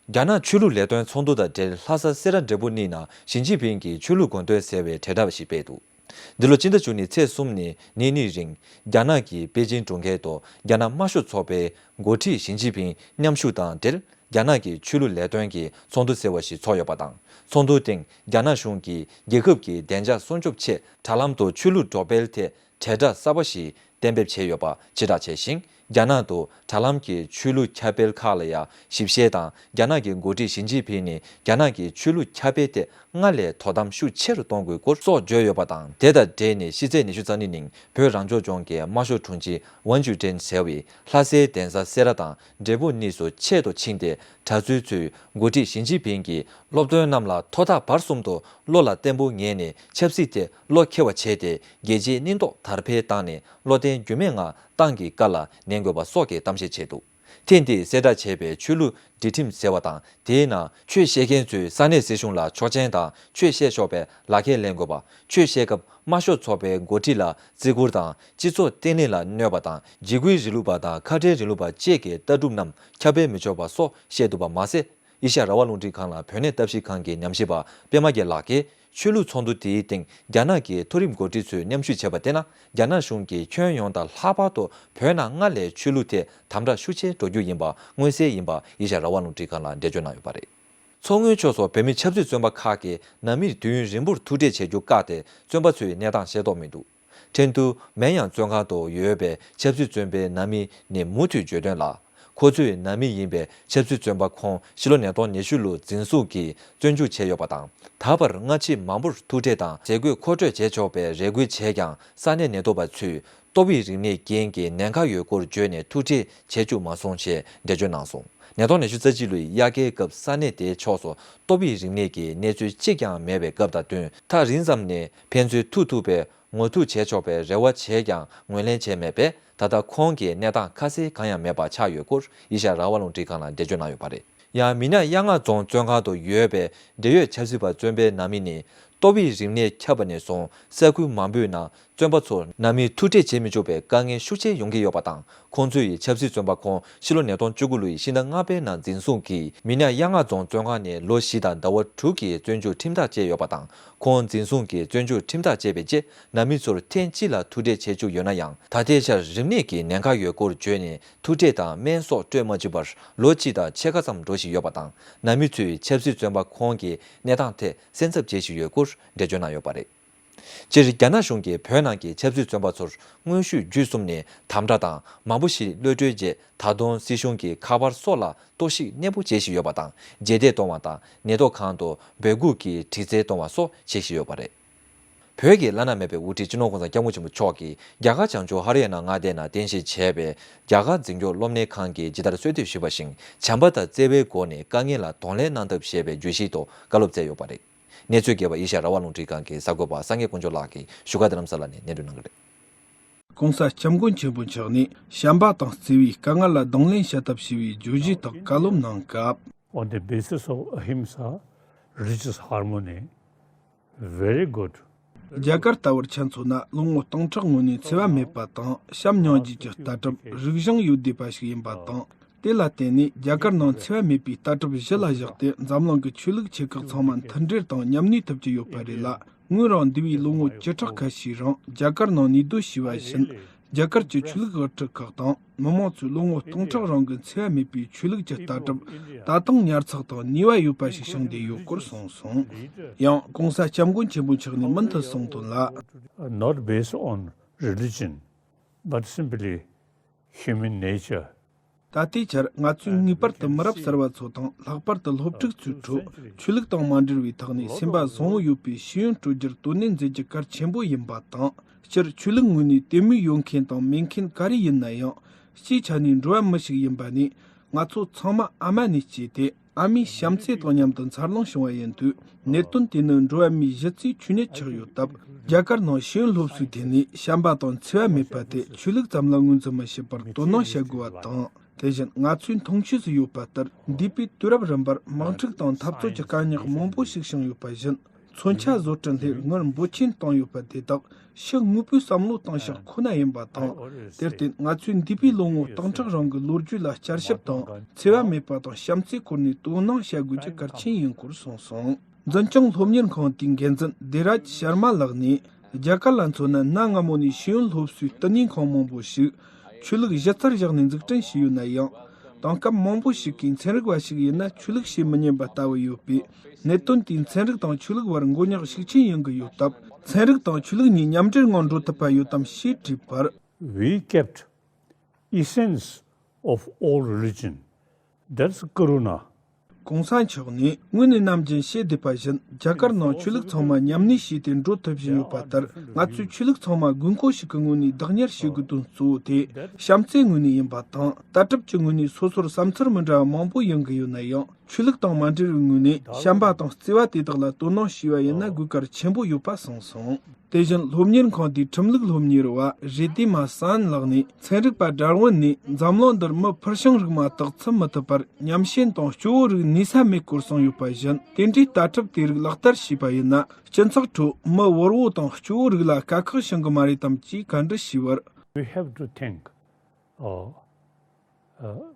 རྒྱ་ནག་ཆོས་ལུགས་ལས་དོན་ཚོགས་འདུ་དང་འབྲེལ་ལྷ་ས་སེ་ར་འབྲས་སྤུངས་གཉིས་ནང་ཞིན་ཅིན་ཕིང་གིས་ཆོས་ལུགས་དགོངས་དོན་ཟེར་བའི་དྲིལ་བསྒྲགས་ཤིག་སྤེལ་འདུག་འདི་ལོ་སྤྱི་ཟླ་བཅུ་གཉིས་ཚེས་གསུམ་ནས་ཉིན་གཉིས་རིང་རྒྱ་ནག་གི་པེ་ཅིང་གྲོང་ཁྱེར་དུ་རྒྱ་ནག་དམར་ཤོག་ཚོགས་པའི་འགོ་ཁྲིད་ཞིན་ཅིན་ཕིང་མཉམ་ཞུགས་དང་འབྲེལ་རྒྱ་ནག་གི་ཆོས་ལུགས་ལས་དོན་གྱི་ཚོགས་འདུ་ཟེར་བ་ཞིག་ཚོགས་ཡོད་པ་དང་། ཚོགས་འདུའི་སྟེང་རྒྱ་ནག་གཞུང་གིས་རྒྱལ་ཁབ་ཀྱི་བདེ་འཇགས་སྲུང་སྐྱོབ་ཆེད་དྲ་ལམ་དུ་ཆོས་ལུགས་སྒྲོག་སྤེལ་ཐད་དྲིལ་བསྒྲགས་གསར་པ་ཞིག་གཏན་འབེབས་བྱས་ཡོད་པ་ཕྱིར་བསྒྲགས་བྱས་ཤིང་། རྒྱ་ནག་ཏུ་དྲ་ལམ་གྱི་ཆོས་ལུགས་ཁྱབ་སྤེལ་ཁག་ལ་ཡང་ཞིབ་བཤེར་དང་། རྒྱ་ནག་གི་འགོ་ཁྲིད་ཞི་ཅིན་ཕིང་ནས་རྒྱ་ནག་གི་ཆོས་ལུགས་ཁྱབ་སྤེལ་ཐད་སྔར་ལས་དོ་དམ་ཤུགས་ཆེ་རུ་གཏོང་དགོས་སྐོར་སོགས་བརྗོད་ཡོད་པ་དང་། དེ་དང་འབྲེལ་ནས་ཕྱི་ཚེས་ཉི་ཤུ་རྩ་གཉིས་ཉིན་བོད་རང་སྐྱོང་ལྗོངས་ཀྱི་དམར་ཤོག་དྲུང་ཆེ་ཝན་ཅུན་ཀྲེང་ཟེར་བས་ལྷ་སའི་གདན་ས་སེ་ར་དང་འབྲས་སྤུངས་གཉིས་སུ་ཆེད་དུ་ཕྱིན་ཏེ། གྲྭ་བཙུན་ཚོས་འགོ་ཁྲིད་ཞི་ཅིན་ཕིང་གིས་སློབ་སྟོན་རྣམས་ལ་ཐོག་མཐའ་བར་གསུམ་དུ་བློ་ལ་བརྟན་པོ་ངེས་ནས་ཆབ་སྲིད་ཐད་བློ་འཁེལ་བ་བྱས་ཏེ། རྒྱལ་སྤྱིའི་སྙིང་སྟོབས་དར་སྤེལ་བཏང་ནས་བློ་བརྟན་རྒྱུན་མེད་ངང་ཏང་གི་བཀའ་ལ་ཉན་དགོས་པ་སོགས་ཀྱི་གཏམ་བཤད་བྱས་འདུག་ཐེངས་འདིའི་གསལ་བསྒྲགས་བྱས་པའི་ཆོས་ལུགས་སྒྲིག་ཁྲིམས་ཟེར་བ་དང་། དེའི་ནང་ཆོས་བཤད་མཁན་ཚོས་ས་གནས་སྲིད་གཞུང་ལ་ཆོག་མཆན་དང་ཆོས་བཤད་ཆོག་པའི་ལག་ཁྱེར་ལེན་དགོས་པ། ཆོས་བཤད་སྐབས་དམར་ཤོག་ཚོགས་པའི་འགོ་ཁྲིད་ལ་བརྩི་བཀུར་དང་། སྤྱི་ཚོགས་བརྟན་ལྷིང་ལ་གནོད་པ་དང་། འཇིགས་སྐུལ་རིང་ལུགས་པ་དང་ཁ་བྲལ་རིང་ལུགས་པ་བཅས་ཀྱི་ལྟ་གྲུབ་རྣམས་ཁྱབ་སྤེལ་མི་ཆོག་པ་སོགས་བཤད་འདུག་པ་མ་ཟད། ཨེ་ཤ་ཡ་རང་དབང་རླུང་འཕྲིན་ཁང་ལ་བོད་གནས་ལྟ་ཞིབ་ཁང་གི་ཉམས་ཞིབ་པ་པད་མ་རྒྱལ་ལགས་ཀྱིས། ཆོས་ལུགས་ཚོགས་འདུ་དེའི་སྟེང་རྒྱ་ནག་གི་མཐོ་རིམ་འགོ་ཁྲིད་ཚོས་མཉམ་ཞུགས་བྱས་པ་བལྟས་ན། རྒྱ་ནག་གཞུང་གིས་ཁྱོན་ཡོངས་དང་ལྷག་པར་དུ་བོད་ནང་སྔར་ལས་ཆོས་ལུགས་ཐད་དམ་དྲག་ཤུགས་ཆེ་འགྲོ་རྒྱུ་ཡིན་པ་མངོན་གསལ་ཡིན་པ་ཨེ་ཤ་ཡ་རང་དབང་རླུང་འཕྲིན་ཁང་ལ་འགྲེལ་བརྗོད་གནང་ཡོད་པ་རེད། མཚོ་སྔོན་ཕྱོགས་སུ་བོད་མི་ཆབ་སྲིད་བཙོན་པ་ཁག་གིས་ནང་མིར་དུས་ཡུན་རིང་པོར་ཐུག་འཕྲད་བྱེད་རྒྱུ་བཀག་སྟེ། བཙོན་པ་ཚོའི་གནས་སྟངས་ཤེས་རྟོགས་མི་འདུག་ཁྲེང་ཏུའུ་མེན་ཡང་བཙོན་ཁང་དུ་ཡོད་པའི་ཆབ་སྲིད་བཙོན་པའི་ནང་མི་ནས་མུ་མཐུད་བརྗོད་དོན་ལ། ཁོ་ཚོས་ནང་མི་ཡིན་པའི་ཆབ་སྲིད་བཙོན་པ་ཁོང་ཕྱི་ལོ་ཉིས་སྟོང་ཉི་ཤུ་ལོར་འཛིན་བཟུང་གིས་བཙོན་འཇུག་བྱས་ཡོད་པ་དང་། ད་བར་སྔ་ཕྱི་མང་པོར་ཐུག་འཕྲད་དང་ཟས་གོས་མཁོ་སྤྲོད་བྱེད་ཆོག་པའི་རེ་སྐུལ་བྱས་ཀྱང་། ས་གནས་ནད་ཐོག་པ་ཚོས་ཏོག་དབྱིབས་རིམས་ནད་རྐྱེན་གྱིས་ནད་ཁག་ཡོད་སྐོར་བརྗོད་ནས་ཐུག་འཕྲད་བྱེད་བཅུག་མ་སོང་ཞེས་འགྲེལ་བརྗོད་གནང་སོང་། ཉིས་སྟོང་ཉི་ཤུ་རྩ་གཅིག་ལོའི་དབྱར་ཁའི་སྐབས་ས་གནས་དེའི་ཕྱོགས་སུ་ཏོག་དབྱིབས་རིམས་ནད་ཀྱི་གནས་ཚུལ་གཅིག་ཀྱང་མེད་པའི་སྐབས་དང་བསྟུན། ཐག་རིང་ཙམ་ནས་ཕན་ཚུན་ཐུག་ཐུབ་པའི་ངོ་ཐུག་བྱས་ཆོག་པའི་རེ་བ་བྱས་ཀྱང་ངོས་ལེན་བྱས་མེད་པས། ད་ལྟ་ཁོང་གི་གནས་སྟངས་ཁ་གསལ་གང་ཡང་མེད་པ་ཆགས་ཡོད་སྐོར་ཨེ་ཤ་ཡ་རང་དབང་རླུང་འཕྲིན་ཁང་ལ་འགྲེལ་བརྗོད་གནང་ཡོད་པ་རེད། ཡང་མི་ཉག་གཡག་རྔ་རྫོང་བཙོན་ཁང་དུ་ཡོད་པའི་འབྲེལ་ཡོད་ཆབ་སྲིད་པ་བཙོན་པའི་ནང་མི་ནི་ཏོག་དབྱིབས་རིམས་ནད་ཁྱབ་པ་ནས་བཟུང་ས་ཁུལ་མང་པོའི་ནང་བཙོན་པ་ཚོར་ནང་མིས་ཐུག་འཕྲད་བྱེད་མི་ཆོག་པའི་དཀའ་ངལ་ཤུགས་ཆེ་ཡོང་གི་ཡོད་པ་དང་། ཁོང་ཚོའི་ཆབ་སྲིད་བཙོན་པ་ཁོང་ཕྱི་ལོ་ཉིས་སྟོང་བཅུ་དགུ་ལོའི་ཕྱི་ཟླ་ལྔ་པའི་ནང་འཛིན་བཟུང་གིས་མི་ཉག་གཡག་རྔ་རྫོང་བཙོན་ཁང་ནས་ལོ་བཞི་དང་ཟླ་བ་དྲུག་གི་བཙོན་འཇུག་ཁྲིམས་ཐག་བཅད་ཡོད་པ་དང་། ཁོང་འཛིན་བཟུང་གིས་བཙོན་འཇུག་ཁྲིམས་ཐག་བཅད་པའི་རྗེས་ནང་མི་ཚོར་ཐེངས་གཅིག་ལ་ཐུག་འཕྲད་བྱེད་བཅུག་ཡོད་ན་ཡང་། ད་ལྟའི་ཆར་རིམས་ནད་ཀྱི་ཉེན་ཁ་ཡོད་སྐོར་བརྗོད་ནས་ཐུག་འཕྲད་དང་སྨན་གསོ་སྤྲོད་མ་བཅུག་པར་ལོ་གཅིག་དང་ཕྱེད་ཀ་ཙམ་འགྲོ་བཞིན་ཡོད་པ་དང་། ནང་མི་ཚོས་ཆབ་སྲིད་བཙོན་པ་ཁོང་གི་གནས་སྟངས་ཐད་སེམས་འཚབ་བྱེད་བཞིན་ཡོད་སྐོར་འགྲེལ་བརྗོད་གནང་ཡོད་པ་རེད། སྤྱིར་རྒྱ་ནག་གཞུང་གིས་བོད་ནང་གི་ཆབ་སྲིད་བཙོན་པ་ཚོར་དངོས་ཤུགས་བརྒྱུད་གསུམ་ནས་དམ་དྲག་དང་མང་པོ་ཞིག་གློད་གྲོལ་རྗེས། ད་དུང་སྲིད་གཞུང་གི་ཁ་པར་སོགས་ལ་གཏོར་བཤིག་གནས་སྤོ་བྱེད་བཞིན་ཡོད་པ་དང་། རྗེས་འདེད་གཏོང་བ་དང་ཉེན་རྟོག་ཁང་དུ་འབོད་འགུག་གིས་དྲི་རྩད་གཏོང་བ་སོགས་བྱེད་བཞིན་ཡོད་པ་རེད། བོད་ཀྱི་བླ་ན་མེད་པའི་དབུ་ཁྲིད་སྤྱི་ནོར་༸གོང་ས་༸སྐྱབས་མགོན་ཆེན་པོ་མཆོག་གིས་རྒྱ་གར་བྱང་ཕྱོགས་ཧ་རི་ཡ་ན་མངའ་སྡེ་ནང་རྟེན་གཞི་བྱས་པའི་རྒྱ་གར་འཛིན་སྐྱོང་སློབ་གཉེར་ཁང་གིས་ཇི་ལྟར་གསོལ་འདེབས་ཞུས་པ་བཞིན། བྱམས་པ་དང་བརྩེ་བའི་སྒོ་ནས་དཀའ་ངལ་ལ་གདོང་ལེན་གནང་ཐབས་ཞེས་པའི་བརྗོད་གཞིའི་ཐོག་བཀའ་སློབ་སྩལ་ཡོད་པ་རེད། གནས་ཚུལ་རྒྱས་པ་ཨེ་ཤ་ཡ་རང་དབང་རླུང་འཕྲིན་ཁང་གི་གསར་འགོད་པ་སངས་རྒྱས་དཀོན་མཆོག་ལགས་ཀྱིས་བཞུགས་སྒར་རྡ་རམ་ས་ལ་ནས་སྙན་སྒྲོན་གནང་གི་རེད། ༸གོང་ས་༸སྐྱབས་མགོན་ཆེན་པོ་མཆོག་ནས་བྱམས་པ་དང་བརྩེ་བའི་དཀའ་ངལ་ལ་གདོང་ལེན་བྱ་ཐབས་ཞེས་པའི་བརྗོད་གཞིའི་ཐོག་བཀའ་སློབ་གནང་སྐབས། On the basis of ahimsa, religious harmony, very good. རྒྱ་གར་ལྟ་བུར་ཆ་མཚོན་ན་ལོ་ངོ་སྟོང་ཕྲག་སྔོན་ནས་འཚེ་བ་མེད་པ་དང་བྱམས་སྙིང་རྗེ་གྱི་ལྟ་གྲུབ་རིག་གཞུང་ཡོད་བསྡད་པ་ཞིག་ཡིན་པ་དང་། དེ་ལ་བརྟེན་ནས་རྒྱ་གར་ནང་འཚེ་བ་མེད་པའི་ལྟ་གྲུབ་གཞི་ལ་བཞག་སྟེ་འཛམ་གླིང་གི་ཆོས་ལུགས་ཆེ་ཁག་ཚང་མ་མཐུན་སྒྲིལ་དང་མཉམ་གནས་ཐུབ་ཀྱི་ཡོད་པ་རེད་ལ། ངོས་རང་འདས་པའི་ལོ་ངོ་བཅུ་ཕྲག་ཁ་ཤས་རིང་རྒྱ་གར་ནང་གནས་སྡོད་བྱས་པ་བཞིན། རྒྱ་གར་གྱི་ཆོས་ལུགས་དབུ་ཁྲིད་ཁག་དང་མི་མང་ཚོས་ལོ་ངོ་སྟོང་ཕྲག་རིང་གི་འཚེ་བ་མེད་པའི་ཆོས་ལུགས་ཀྱི་ལྟ་གྲུབ་ད་དུང་ཉར་ཚགས་དང་ནུས་པ་ཡོད་པ་ཞིག་བྱུང་བསྡད་ཡོད་སྐོར་གསུངས་སོང་། ཡང་༸གོང་ས་༸སྐྱབས་མགོན་ཆེན་པོ་མཆོག་ནས་མུ་མཐུད་གསུངས་དོན་ལ། Not based on religion, but simply human nature. ད་ལྟའི་ཆར་ང་ཚོས་ངེས་པར་དུ་མི་རབས་གསར་བ་ཚོ་དང་ལྷག་པར་དུ་སློབ་ཕྲུག་ཚོའི་ཁྲོད་ཆོས་ལུགས་དང་མ་འབྲེལ་བའི་ཐོག་ནས་སེམས་པ་བཟང་བོ་ཡོད་པའི་ཤེས་ཡོན་སྤྲོད་རྒྱུར་དོ་ནན་མཛད་རྒྱུ་གལ་ཆེན་པོ་ཡིན་པ་དང་། སྤྱིར་ཆོས་ལུགས་ངོས་ནས་དད་མོས་ཡོད་མཁན་དང་མེད་མཁན་ག་རེ་ཡིན་ན་ཡང་། སྤྱིའི་ཆ་ནས་འགྲོ་བ་མི་ཞིག་ཡིན་པ་ནས་ང་ཚོ་ཚང་མ་ཨ་མ་ནས་སྐྱེས་ཏེ། ཨ་མའི་བྱམས་བརྩེ་དང་མཉམ་དུ་འཚར་ལོངས་བྱུང་བ་ཡིན་དུས། གནད་དོན་དེ་ནི་འགྲོ་བ་མིའི་གཞི་རྩའི་ཆོས་ཉིད་ཆགས་ཡོད་སྟབས། རྒྱ་གར་ནང་ཤེས་ཡོན་སློབ་གསོའི་ཐད་ནས་བྱམས་པ་དང་འཚེ་བ་མེད་པ་དེ་ཆོས་ལུགས་ཙམ་ལ་ངོས་འཛིན་མི་བྱེད་པར་དོ་སྣང་བྱ་དགོས་པ་དང་། དེ་བཞིན་ང་ཚོའི་མཐོང་ཆོས་སུ་ཡོད་པ་ལྟར། འདས་པའི་དུས་རབས་རིམ་པར་དམག་འཁྲུག་དང་འཐབ་རྩོད་ཀྱི་དཀའ་རྙོག་མང་པོ་ཞིག་བྱུང་ཡོད་པ་བཞིན། མཚོན་ཆ་བཟོ་སྐྲུན་སླད་སྔར་འབོར་ཆེན་བཏང་ཡོད་པ་དེ་དག་ཕྱི་དངོས་པོའི་བསམ་བློ་བཏང་ཕྱོགས་ཁོ་ན་ཡིན་པ་དང་། དེར་བརྟེན་ང་ཚོས་འདས་པའི་ལོ་ངོ་སྟོང་ཕྲག་རིང་གི་ལོ་རྒྱུས་ལ་བསྐྱར་ཞིབ་དང་འཚེ་བ་མེད་པ་དང་བྱམས་བརྩེའི་སྐོར་ནས་དོ་སྣང་བྱ་དགོས་རྒྱུ་གལ་ཆེན་ཡིན་སྐོར་གསུངས་སོང་། འཛིན་སྐྱོང་སློབ་གཉེར་ཁང་དེའི་འགན་འཛིན་བདེ་ར་ཇ་ཤར་མ་ལགས་ནས། རྒྱ་གར་ལ་མཚོན་ན་གནའ་སྔ་མོ་ནས་ཤེས་ཡོན་སློབ་གསོའི་བསྟི་གནས་ཁང་མང་པོ་ཞིག་ཆོས་ལུགས་གཞི་རྩར་བཞག་ནས་འཛུགས་སྐྲུན་བྱས་ཡོད་ན་ཡང་། དེང་སྐབས་མང་པོ་ཞིག་གིས་ཚན་རིག་པ་ཞིག་ཡིན་ན་ཆོས་ལུགས་བྱེད་མི་ཉན་པ་ལྟ་བུ་ཡོད་པས། གནད་དོན་དེའི་ཚན་རིག་དང་ཆོས་ལུགས་བར་མགོ་རྙོག་ཤུགས་ཆེན་ཡོང་གི་ཡོད་སྟབས། ཚན་རིག་དང་ཆོས་ལུགས་གཉིས་མཉམ་འབྲེལ་ངང་འགྲོ་ཐུབ་པ་ཡོད་དམ་ཞེས་དྲིས་པར། We kept essence of all religion. That's Karuna. ༸གོང་ས་མཆོག་ནས་སྔོན་ནས་ནམ་རྒྱུན་བཤད་བསྡད་པ་བཞིན། རྒྱ་གར་ནང་ཆོས་ལུགས་ཚང་མ་མཉམ་གནས་བྱས་ཏེ་འགྲོ་ཐུབ་བཞིན་ཡོད་པ་ལྟར། ང་ཚོས་ཆོས་ལུགས་ཚང་མ་དགོས་མཁོ་ཞིག་གི་ངོས་ནས་བདག་གཉེར་བྱེད་དགོས་དོན་གཙོ་བོ་དེ་བྱམས་བརྩེའི་ངོས་ནས་ཡིན་པ་དང་། ལྟ་གྲུབ་ཀྱི་ངོས་ནས་སོ་སོར་བསམ་ཚུལ་མི་འདྲ་བ་མང་པོ་ཡོང་གི་ཡོད་ན་ཡང་། ཆོས་ལུགས་དང་མ་འབྲེལ་བའི་ངོས་ནས་བྱམས་པ་དང་བརྩེ་བ་དེ་དག་ལ་དོ་སྣང་བྱས་པ་ཡིན་ན་དགོས་གལ་ཆེན་པོ་ཡོད་པ་གསུངས་སོང་། དེ་བཞིན་སློབ་གཉེར་ཁང་དེའི་ཁྲིམས་ལུགས་སློབ་གཉེར་བ་རེ་ཏི་མ་སན་ལགས་ནས། ཚན་རིག་པ་ཌར་ཝིན་ནས་འཛམ་གླིང་འདིར་མི་ཕུལ་བྱུང་རིགས་མ་དག་ཚུད་མི་ཐུབ་པར་ཉམས་ཞེན་དང་སྐྱོ་བོ་རིགས་གནས་ས་མེད་སྐོར་གསུངས་ཡོད་པ་བཞིན། དེ་འདྲའི་ལྟ་གྲུབ་དེ་རིགས་ལག་བསྟར་བྱས་པ་ཡིན་ན། སྤྱི་ཚོགས་ཁྲོད་མི་དབུལ་བོ་དང་སྐྱོ་བོ་རིགས་ལ་དཀའ་ཁག་བྱུང་གི་མ་རེད་དམ་ཅེས་བཀའ་འདྲི་ཞུས་པར། We have to think, uh, uh,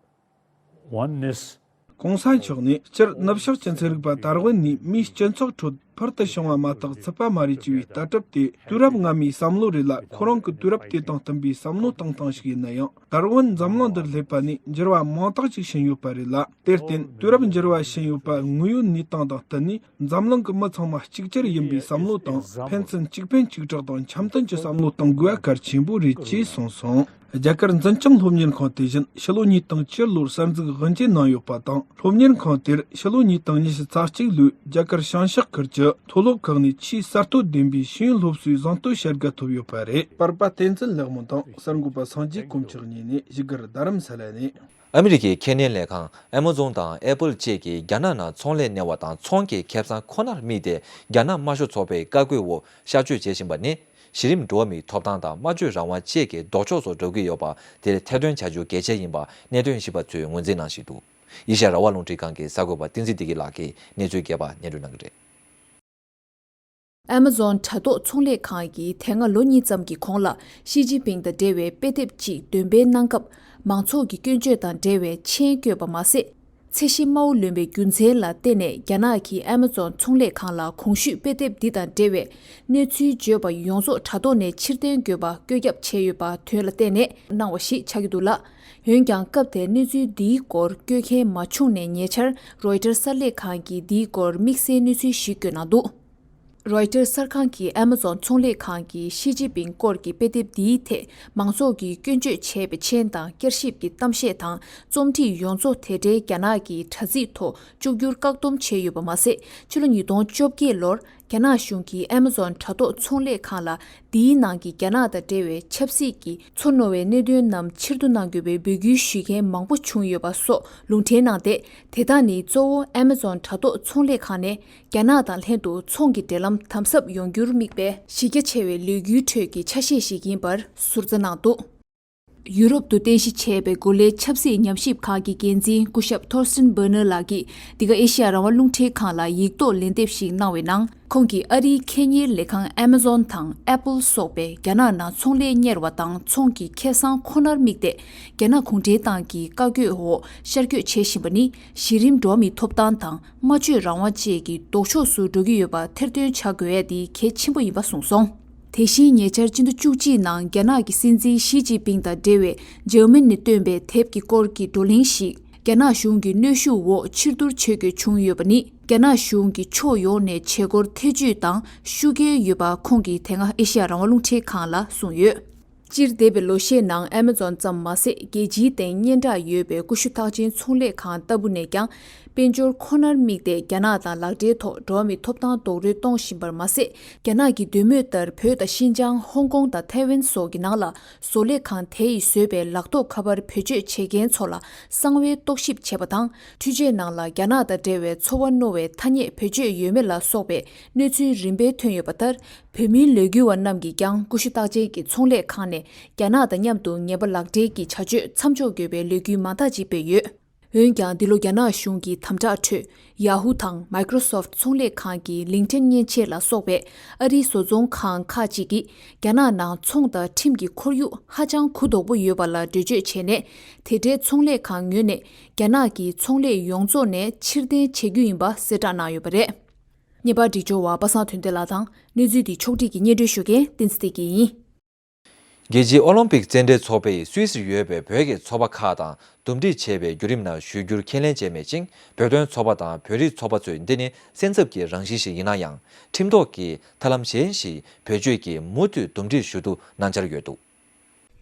oneness. ༸གོང་ས་མཆོག་ནས་སྤྱིར་ནུབ་ཕྱོགས་ཀྱི་ཚན་རིག་པ་ཌར་ཝིན་ནས་མིའི་སྤྱི་ཚོགས་ཁྲོད་ཕུལ་དུ་བྱུང་བ་མ་གཏོགས་ཚུད་པ་མ་རེད་ཅེས་པའི་ལྟ་གྲུབ་དེ་དུས་རབས་སྔ་མའི་བསམ་བློ་རེད་ལ། ཁོ་རང་གི་དུས་རབས་དེ་དང་བསྟུན་པའི་བསམ་བློ་བཏང་སྟངས་ཤིག་ཡིན་ན་ཡང་། ཌར་ཝིན་འཛམ་གླིང་འདིར་སླེབས་པ་ནས་འགྱུར་བ་མང་དག་ཅིག་ཕྱིན་ཡོད་པ་རེད་ལ། དེར་བརྟེན་དུས་རབས་འགྱུར་བ་ཕྱིན་ཡོད་པ་དངོས་ཡོད་གནས་སྟངས་དང་བསྟུན་ནས། འཛམ་གླིང་གི་མི་ཚང་མ་གཅིག་གྱུར་ཡིན་པའི་བསམ་བློ་དང་། ཕན་ཚུན་གཅིག་ཕན་གཅིག་གྲོགས་དང་འཆམ་མཐུན་གྱི་བསམ་བློ་གཏོང་དགོས་པ་གལ་ཆེན་པོ་རེད་ཅེས་གསུངས་སོང་། རྒྱ་གར་འཛིན་སྐྱོང་སློབ་གཉེར་ཁང་དེ་བཞིན་ཕྱི་ལོ་ཉིས་སྟོང་བཅུ་ལོར་གསར་འཛུགས་དབུ་འབྱེད་གནང་ཡོད་པ་དང་། སློབ་གཉེར་ཁང་དེར་ཕྱི་ལོ་ཉིས་སྟོང་ཉི་ཤུ་རྩ་གཅིག་ལོའི་རྒྱ་གར་བྱང་ཕྱོགས་ཁུལ་གྱི་མཐོ་སློབ་ཁག་ནས་ཆེས་གསར་གཏོད་ལྡན་པའི་ཤེས་ཡོན་སློབ་གསོའི་གཟེངས་བསྟོད་བྱ་དགའ་ཐོབ་ཡོད་པ་རེད། པར་པ་བསྟན་འཛིན་ལེགས་སྨོན་དང་གསར་འགོད་པ་སངས་རྒྱས་དཀོན་མཆོག་གཉིས་ནས་བཞུགས་སྒར་རྡ་རམ་ས་ལ་ནས། ཨ་མི་རི་ཀའི་ཁེ་ཉན་ལས་ཁང་Amazon་དང་Apple་བཅས་ཀྱིས་རྒྱ་ནག་ནང་ཚོང་ལས་གནས་བ་དང་ཚོང་གི་ཁེ་བཟང་ཁོ་ནར་དམིགས་ཏེ་རྒྱ་ནག་དམར་ཤོག་ཚོགས་པའི་བཀའ་བཀོད་འོག་གཤག་བཅོས་བྱེད་བཞིན་པ་ནི། གཞི་རིམ་འགྲོ་བ་མིའི་ཐོབ་ཐང་དང་སྨྲ་བརྗོད་རང་དབང་བཅས་ཀྱི་ལྡོག་ཕྱོགས་སུ་འགྲོ་གི་ཡོད་པ་དེར་ཐེར་འདོན་བྱ་རྒྱུ་གལ་ཆེ་ཡིན་པ་གནད་དོན་ཞིབ་པ་ཚོས་ངོས་འཛིན་གནང་བཞིན་འདུག་ཨེ་ཤ་ཡ་རང་དབང་རླུང་འཕྲིན་ཁང་གི་གསར་འགོད་པ་བསྟན་འཛིན་བདེ་སྐྱིད་ལགས་ཀྱིས་གནས་ཚུལ་རྒྱས་པ་སྙན་སྒྲོན་གནང་གི་རེད། Amazon་དྲ་ཐོག་ཚོང་ལས་ཁང་གིས་དེ་སྔ་ལོ་གཉིས་ཙམ་གྱི་གོང་ལ་ཞི་ཅིན་ཕིང་དང་འབྲེལ་བའི་དཔེ་དེབ་ཅིག་འདོན་སྤེལ་གནང་སྐབས། མང་ཚོགས་ཀྱི་སྐྱོན་བརྗོད་དང་འབྲེལ་བའི་མཆན་བཀོད་པ་མ་ཟད། ཚད་གཞི་དམའ་བོ་ལོན་པའི་རྒྱུ་མཚན་ལ་བརྟེན་ནས་རྒྱ་ནག་གི་Amazon་ཚོང་ལས་ཁང་ལ་གོང་ཞུས་དཔེ་དེབ་འདི་དང་འབྲེལ་བའི་གནས་ཚུལ་བརྗོད་པ་ཡོངས་རྫོགས་དྲ་ཐོག་ནས་ཕྱིར་འཐེན་དགོས་པ་བཀོད་ཁྱབ་བྱས་ཡོད་པ་དོན་ལ་བརྟེན་ནས་གནང་བ་ཞིག་ཆགས་ཀྱི་འདུག་ལ། འོན་ཀྱང་སྐབས་དེར་གནས་ཚུལ་འདིའི་སྐོར་བཀོད་མཁན་མ་བྱུང་ནས་ཉེ་ཆར་Reuters་གསར་ལས་ཁང་གིས་འདིའི་སྐོར་དམིགས་བསལ་གནས་ཚུལ་ཞིག་བཀོད་གནང་འདུག Reuters་གསར་ཁང་གིས་Amazon་ཚོང་ལས་ཁང་གིས་ཞི་ཅིན་ཕིང་སྐོར་གྱི་དཔེ་དེབ་འདིའི་ཐད་མང་ཚོགས་ཀྱིས་སྐྱོན་བརྗོད་བྱས་པའི་མཆན་དང་བསྐྱར་ཞིབ་ཀྱི་གཏམ་བཤད་དང་རྩོམ་སྒྲིག་ཡོངས་རྫོགས་དེ་འབྲེལ་རྒྱ་ནག་གི་དྲ་ཚིགས་ཐོག་བཅུག་རྒྱུར་བཀག་སྡོམ་བྱས་ཡོད་པ་མ་ཟད། ཕྱི་ལོ་ཉིས་སྟོང་བཅོ་བརྒྱད་ལོར་རྒྱ་ནག་གཞུང་གིས་Amazon་དྲ་ཐོག་ཚོང་ལས་ཁང་ལ་འདིའི་ནང་གི་རྒྱ་ནག་དང་འབྲེལ་བའི་ཆབ་སྲིད་ཀྱི་ཚུར་རྣོ་བའི་གནད་དོན་རྣམས་ཕྱིར་བསྡུ་གནང་དགོས་པའི་འབོད་སྐུལ་ཞུ་མཁན་མང་པོ་བྱུང་ཡོད་པ་སོགས་ལུང་འདྲེན་གནང་སྟེ། དེ་དག་ནི་གཙོ་བོ་Amazon་དྲ་ཐོག་ཚོང་ལས་ཁང་ནས་རྒྱ་ནག་དང་ལྷན་དུ་ཚོང་གི་འབྲེལ་ལམ་དམ་ཟབ་ཡོང་རྒྱུར་དམིགས་པའི་གཞི་རྒྱ་ཆེ་བའི་ལས་འགུལ་ཁྲོད་ཀྱི་ཆ་ཤས་ཤིག་ཡིན་པར་ཟུར་ཟ་གནང་འདུག་ཡུ་རོབ་ཏུ་རྟེན་གཞི་བྱས་པའི་འགོ་ལས་ཆབ་སྲིད་ཉམས་ཞིབ་ཁང་གི་འགན་འཛིན་སྐུ་ཞབས་Thorsten Boehner་ལགས་ཀྱིས་འདི་ག་ཨེ་ཤི་ཡ་རང་དབང་རླུང་འཕྲིན་ཁང་ལ་ཡིག་ཐོག་ལན་འདེབས་ཤིག་གནང་བའི་ནང་། ཁོང་གིས་ཨ་རིའི་ཁེ་གཉེར་ལས་ཁང་Amazon་དང་Apple་སོགས་པས་རྒྱ་ནག་ནང་ཚོང་ལས་གཉེར་བ་དང་ཚོང་གི་ཁེ་བཟང་ཁོ་ནར་དམིགས་ཏེ། རྒྱ་ནག་གུང་ཁྲན་ཏང་གི་བཀའ་བཀོད་འོག་ཤར་བསྐྱོད་བྱེད་བཞིན་པ་ནི་གཞི་རིམ་འགྲོ་བ་མིའི་ཐོབ་ཐང་དང་སྨྲ་བརྗོད་རང་དབང་བཅས་ཀྱི་ལྡོག་ཕྱོགས་སུ་འགྲོ་གི་ཡོད་པ་ཐེར་འདོན་བྱ་དགོས་ཡ་དེ་གལ་ཆེན་པོ་ཡིན་པ་གསུངས་སོང་། དེ་བཞིན་ཉེ་ཆར་ཕྱི་ཟླ་བཅུ་གཅིག་ནང་རྒྱ་ནག་གི་སྲིད་འཛིན་ཞི་ཅིན་ཕིང་དང་འབྲེལ་བའི་འཇར་མན་ནས་བཏོན་པའི་དེབ་ཀྱི་སྐོར་གྱི་བགྲོ་གླེང་ཞིག་རྒྱ་ནག་གཞུང་གི་གནོན་ཤུགས་འོག་ཕྱིར་བསྡུར་བྱེད་དགོས་བྱུང་ཡོད་པ་ནི། རྒྱ་ནག་གཞུང་གིས་ཕྱོགས་ཡོངས་ནས་བྱེད་སྒོར་ཐེ་ཇུས་དང་ཤུགས་རྐྱེན་ཡོད་པ་ཁོང་གིས་དེ་སྔ་ཨེ་ཤ་ཡ་རང་དབང་རླུང་འཕྲིན་ཁང་ལ་གསུངས་ཡོད། སྤྱིར་འདས་པའི་ལོ་ཤས་ནང་Amazon་ཙམ་མ་ཟད། རྒྱལ་སྤྱིའི་སྟེང་སྙན་གྲགས་ཡོད་པའི་ཀུ་ཤུ་རྟགས་ཅན་ཚོང་ལས་ཁང་ལྟ་བུ་ནས་ཀྱང་། དཔལ་འབྱོར་ཁོ་ནར་དམིགས་ཏེ་རྒྱ་ནག་དང་ལག་འབྲེལ་ཐོག་འགྲོ་བ་མིའི་ཐོབ་ཐང་རྡོག་རོལ་གཏོང་བཞིན་པར་མ་ཟད། རྒྱ་ནག་གི་འདོད་མོས་ལྟར་བོད་དང་ཤིན་ཅང་། ཧོང་ཀོང་དང་ཐའེ་ཝན་སོགས་ཀྱི་ནང་ལ་བཟོ་ལས་ཁང་དེ་ཡིས་བཟོས་པའི་ལག་ཐོགས་ཁ་པར་བེད་སྤྱོད་བྱེད་མཁན་ཚོ་ལ་གསང་བའི་རྟོག་ཞིབ་བྱས་པ་དང་། འཕྲུལ་ཆས་ནང་ལ་རྒྱ་ནག་དང་འབྲེལ་བའི་འཚོ་བ་རྣོ་བའི་ཐ་སྙད་བེད་སྤྱོད་ཡོད་མེད་ལ་སོགས་པའི་གནས་ཚུལ་རིམ་པས་ཐོན་ཡོད་པ་ལྟར། བོད་མིའི་ལས་འགུལ་བ་རྣམས་ཀྱིས་ཀྱང་ཀུ་ཤུ་རྟགས་ཅན་གྱི་ཚོང་ལས་ཁང་ནས་རྒྱ་ནག་དང་མཉམ་དུ་ངན་པ་ལག་འབྲེལ་གྱི་བྱ་སྤྱོད་མཚམས་འཇོག་དགོས་པའི་ལས་འགུལ་མང་དག་ཅིག་སྤེལ་ཡོད། འོན་ཀྱང་། འདི་ལོ་རྒྱ་ནག་གཞུང་གི་དམ་དྲག་ཁྲོད། Yahoo་དང་Microsoft་ཚོང་ལས་ཁང་གི་LinkedIn་མཉེན་ཆས་ལ་སོགས་པའི་ཨ་རིའི་བཟོ་ཚོང་ཁང་ཁག་ཅིག་གིས། རྒྱ་ནག་ནང་ཚོང་དང་ཁྲིམས་ཀྱི་ཁོར་ཡུག་ཧ་ཅང་གུ་དོག་པོ་ཡོད་པ་ལ་འགྲེལ་བརྗོད་བྱས་ནས། དེ་འབྲེལ་ཚོང་ལས་ཁང་ངོས་ནས། རྒྱ་ནག་གི་ཚོང་ལས་ཡོངས་རྫོགས་ནས་ཕྱིར་འཐེན་བྱེད་རྒྱུ་ཡིན་པ་གསལ་བསྒྲགས་གནང་ཡོད་པ་རེད། བརྙན་པར་སྒྲིག་སྦྱོར་བ་པ་སངས་དོན་ལྡན་ལགས་དང་། གནས་ཚུལ་འདི་ཕྱོགས་སྒྲིག་གིས་སྙན་སྒྲོན་ཞུ་མཁན་བསྟན་འཛིན་བདེ་སྐྱིད་ཡིན། རྒྱལ་སྤྱིའི་ཨོ་ལིམ་པིག་རྩེད་འགྲན་ཚོགས་པས་སུད་སིར་ཡོད་པའི་བོད་ཀྱི་ཚོགས་པ་ཁག་དང་འདུམ་འགྲིག་བྱས་པའི་བརྒྱུད་རིམ་ནང་ཞུགས་རྒྱུར་ཁས་ལེན་བྱས་མེད་ཅིང་། བོད་དོན་ཚོགས་པ་དང་བོད་རིགས་ཚོགས་པ་ཚོས་འདི་ནི་སེམས་འཚབ་ཀྱི་རང་བཞིན་ཞིག་ཡིན་ན་ཡང་། ཁྲིམས་ཐོག་གི་ཐབས་ལམ་གཞན་ཞིག་བེད་སྤྱོད་ཀྱིས་མུ་མཐུད་འདུམ་འགྲིག་ཞུ་རྒྱུ་གནང་འཆར་ཡོད་འདུག་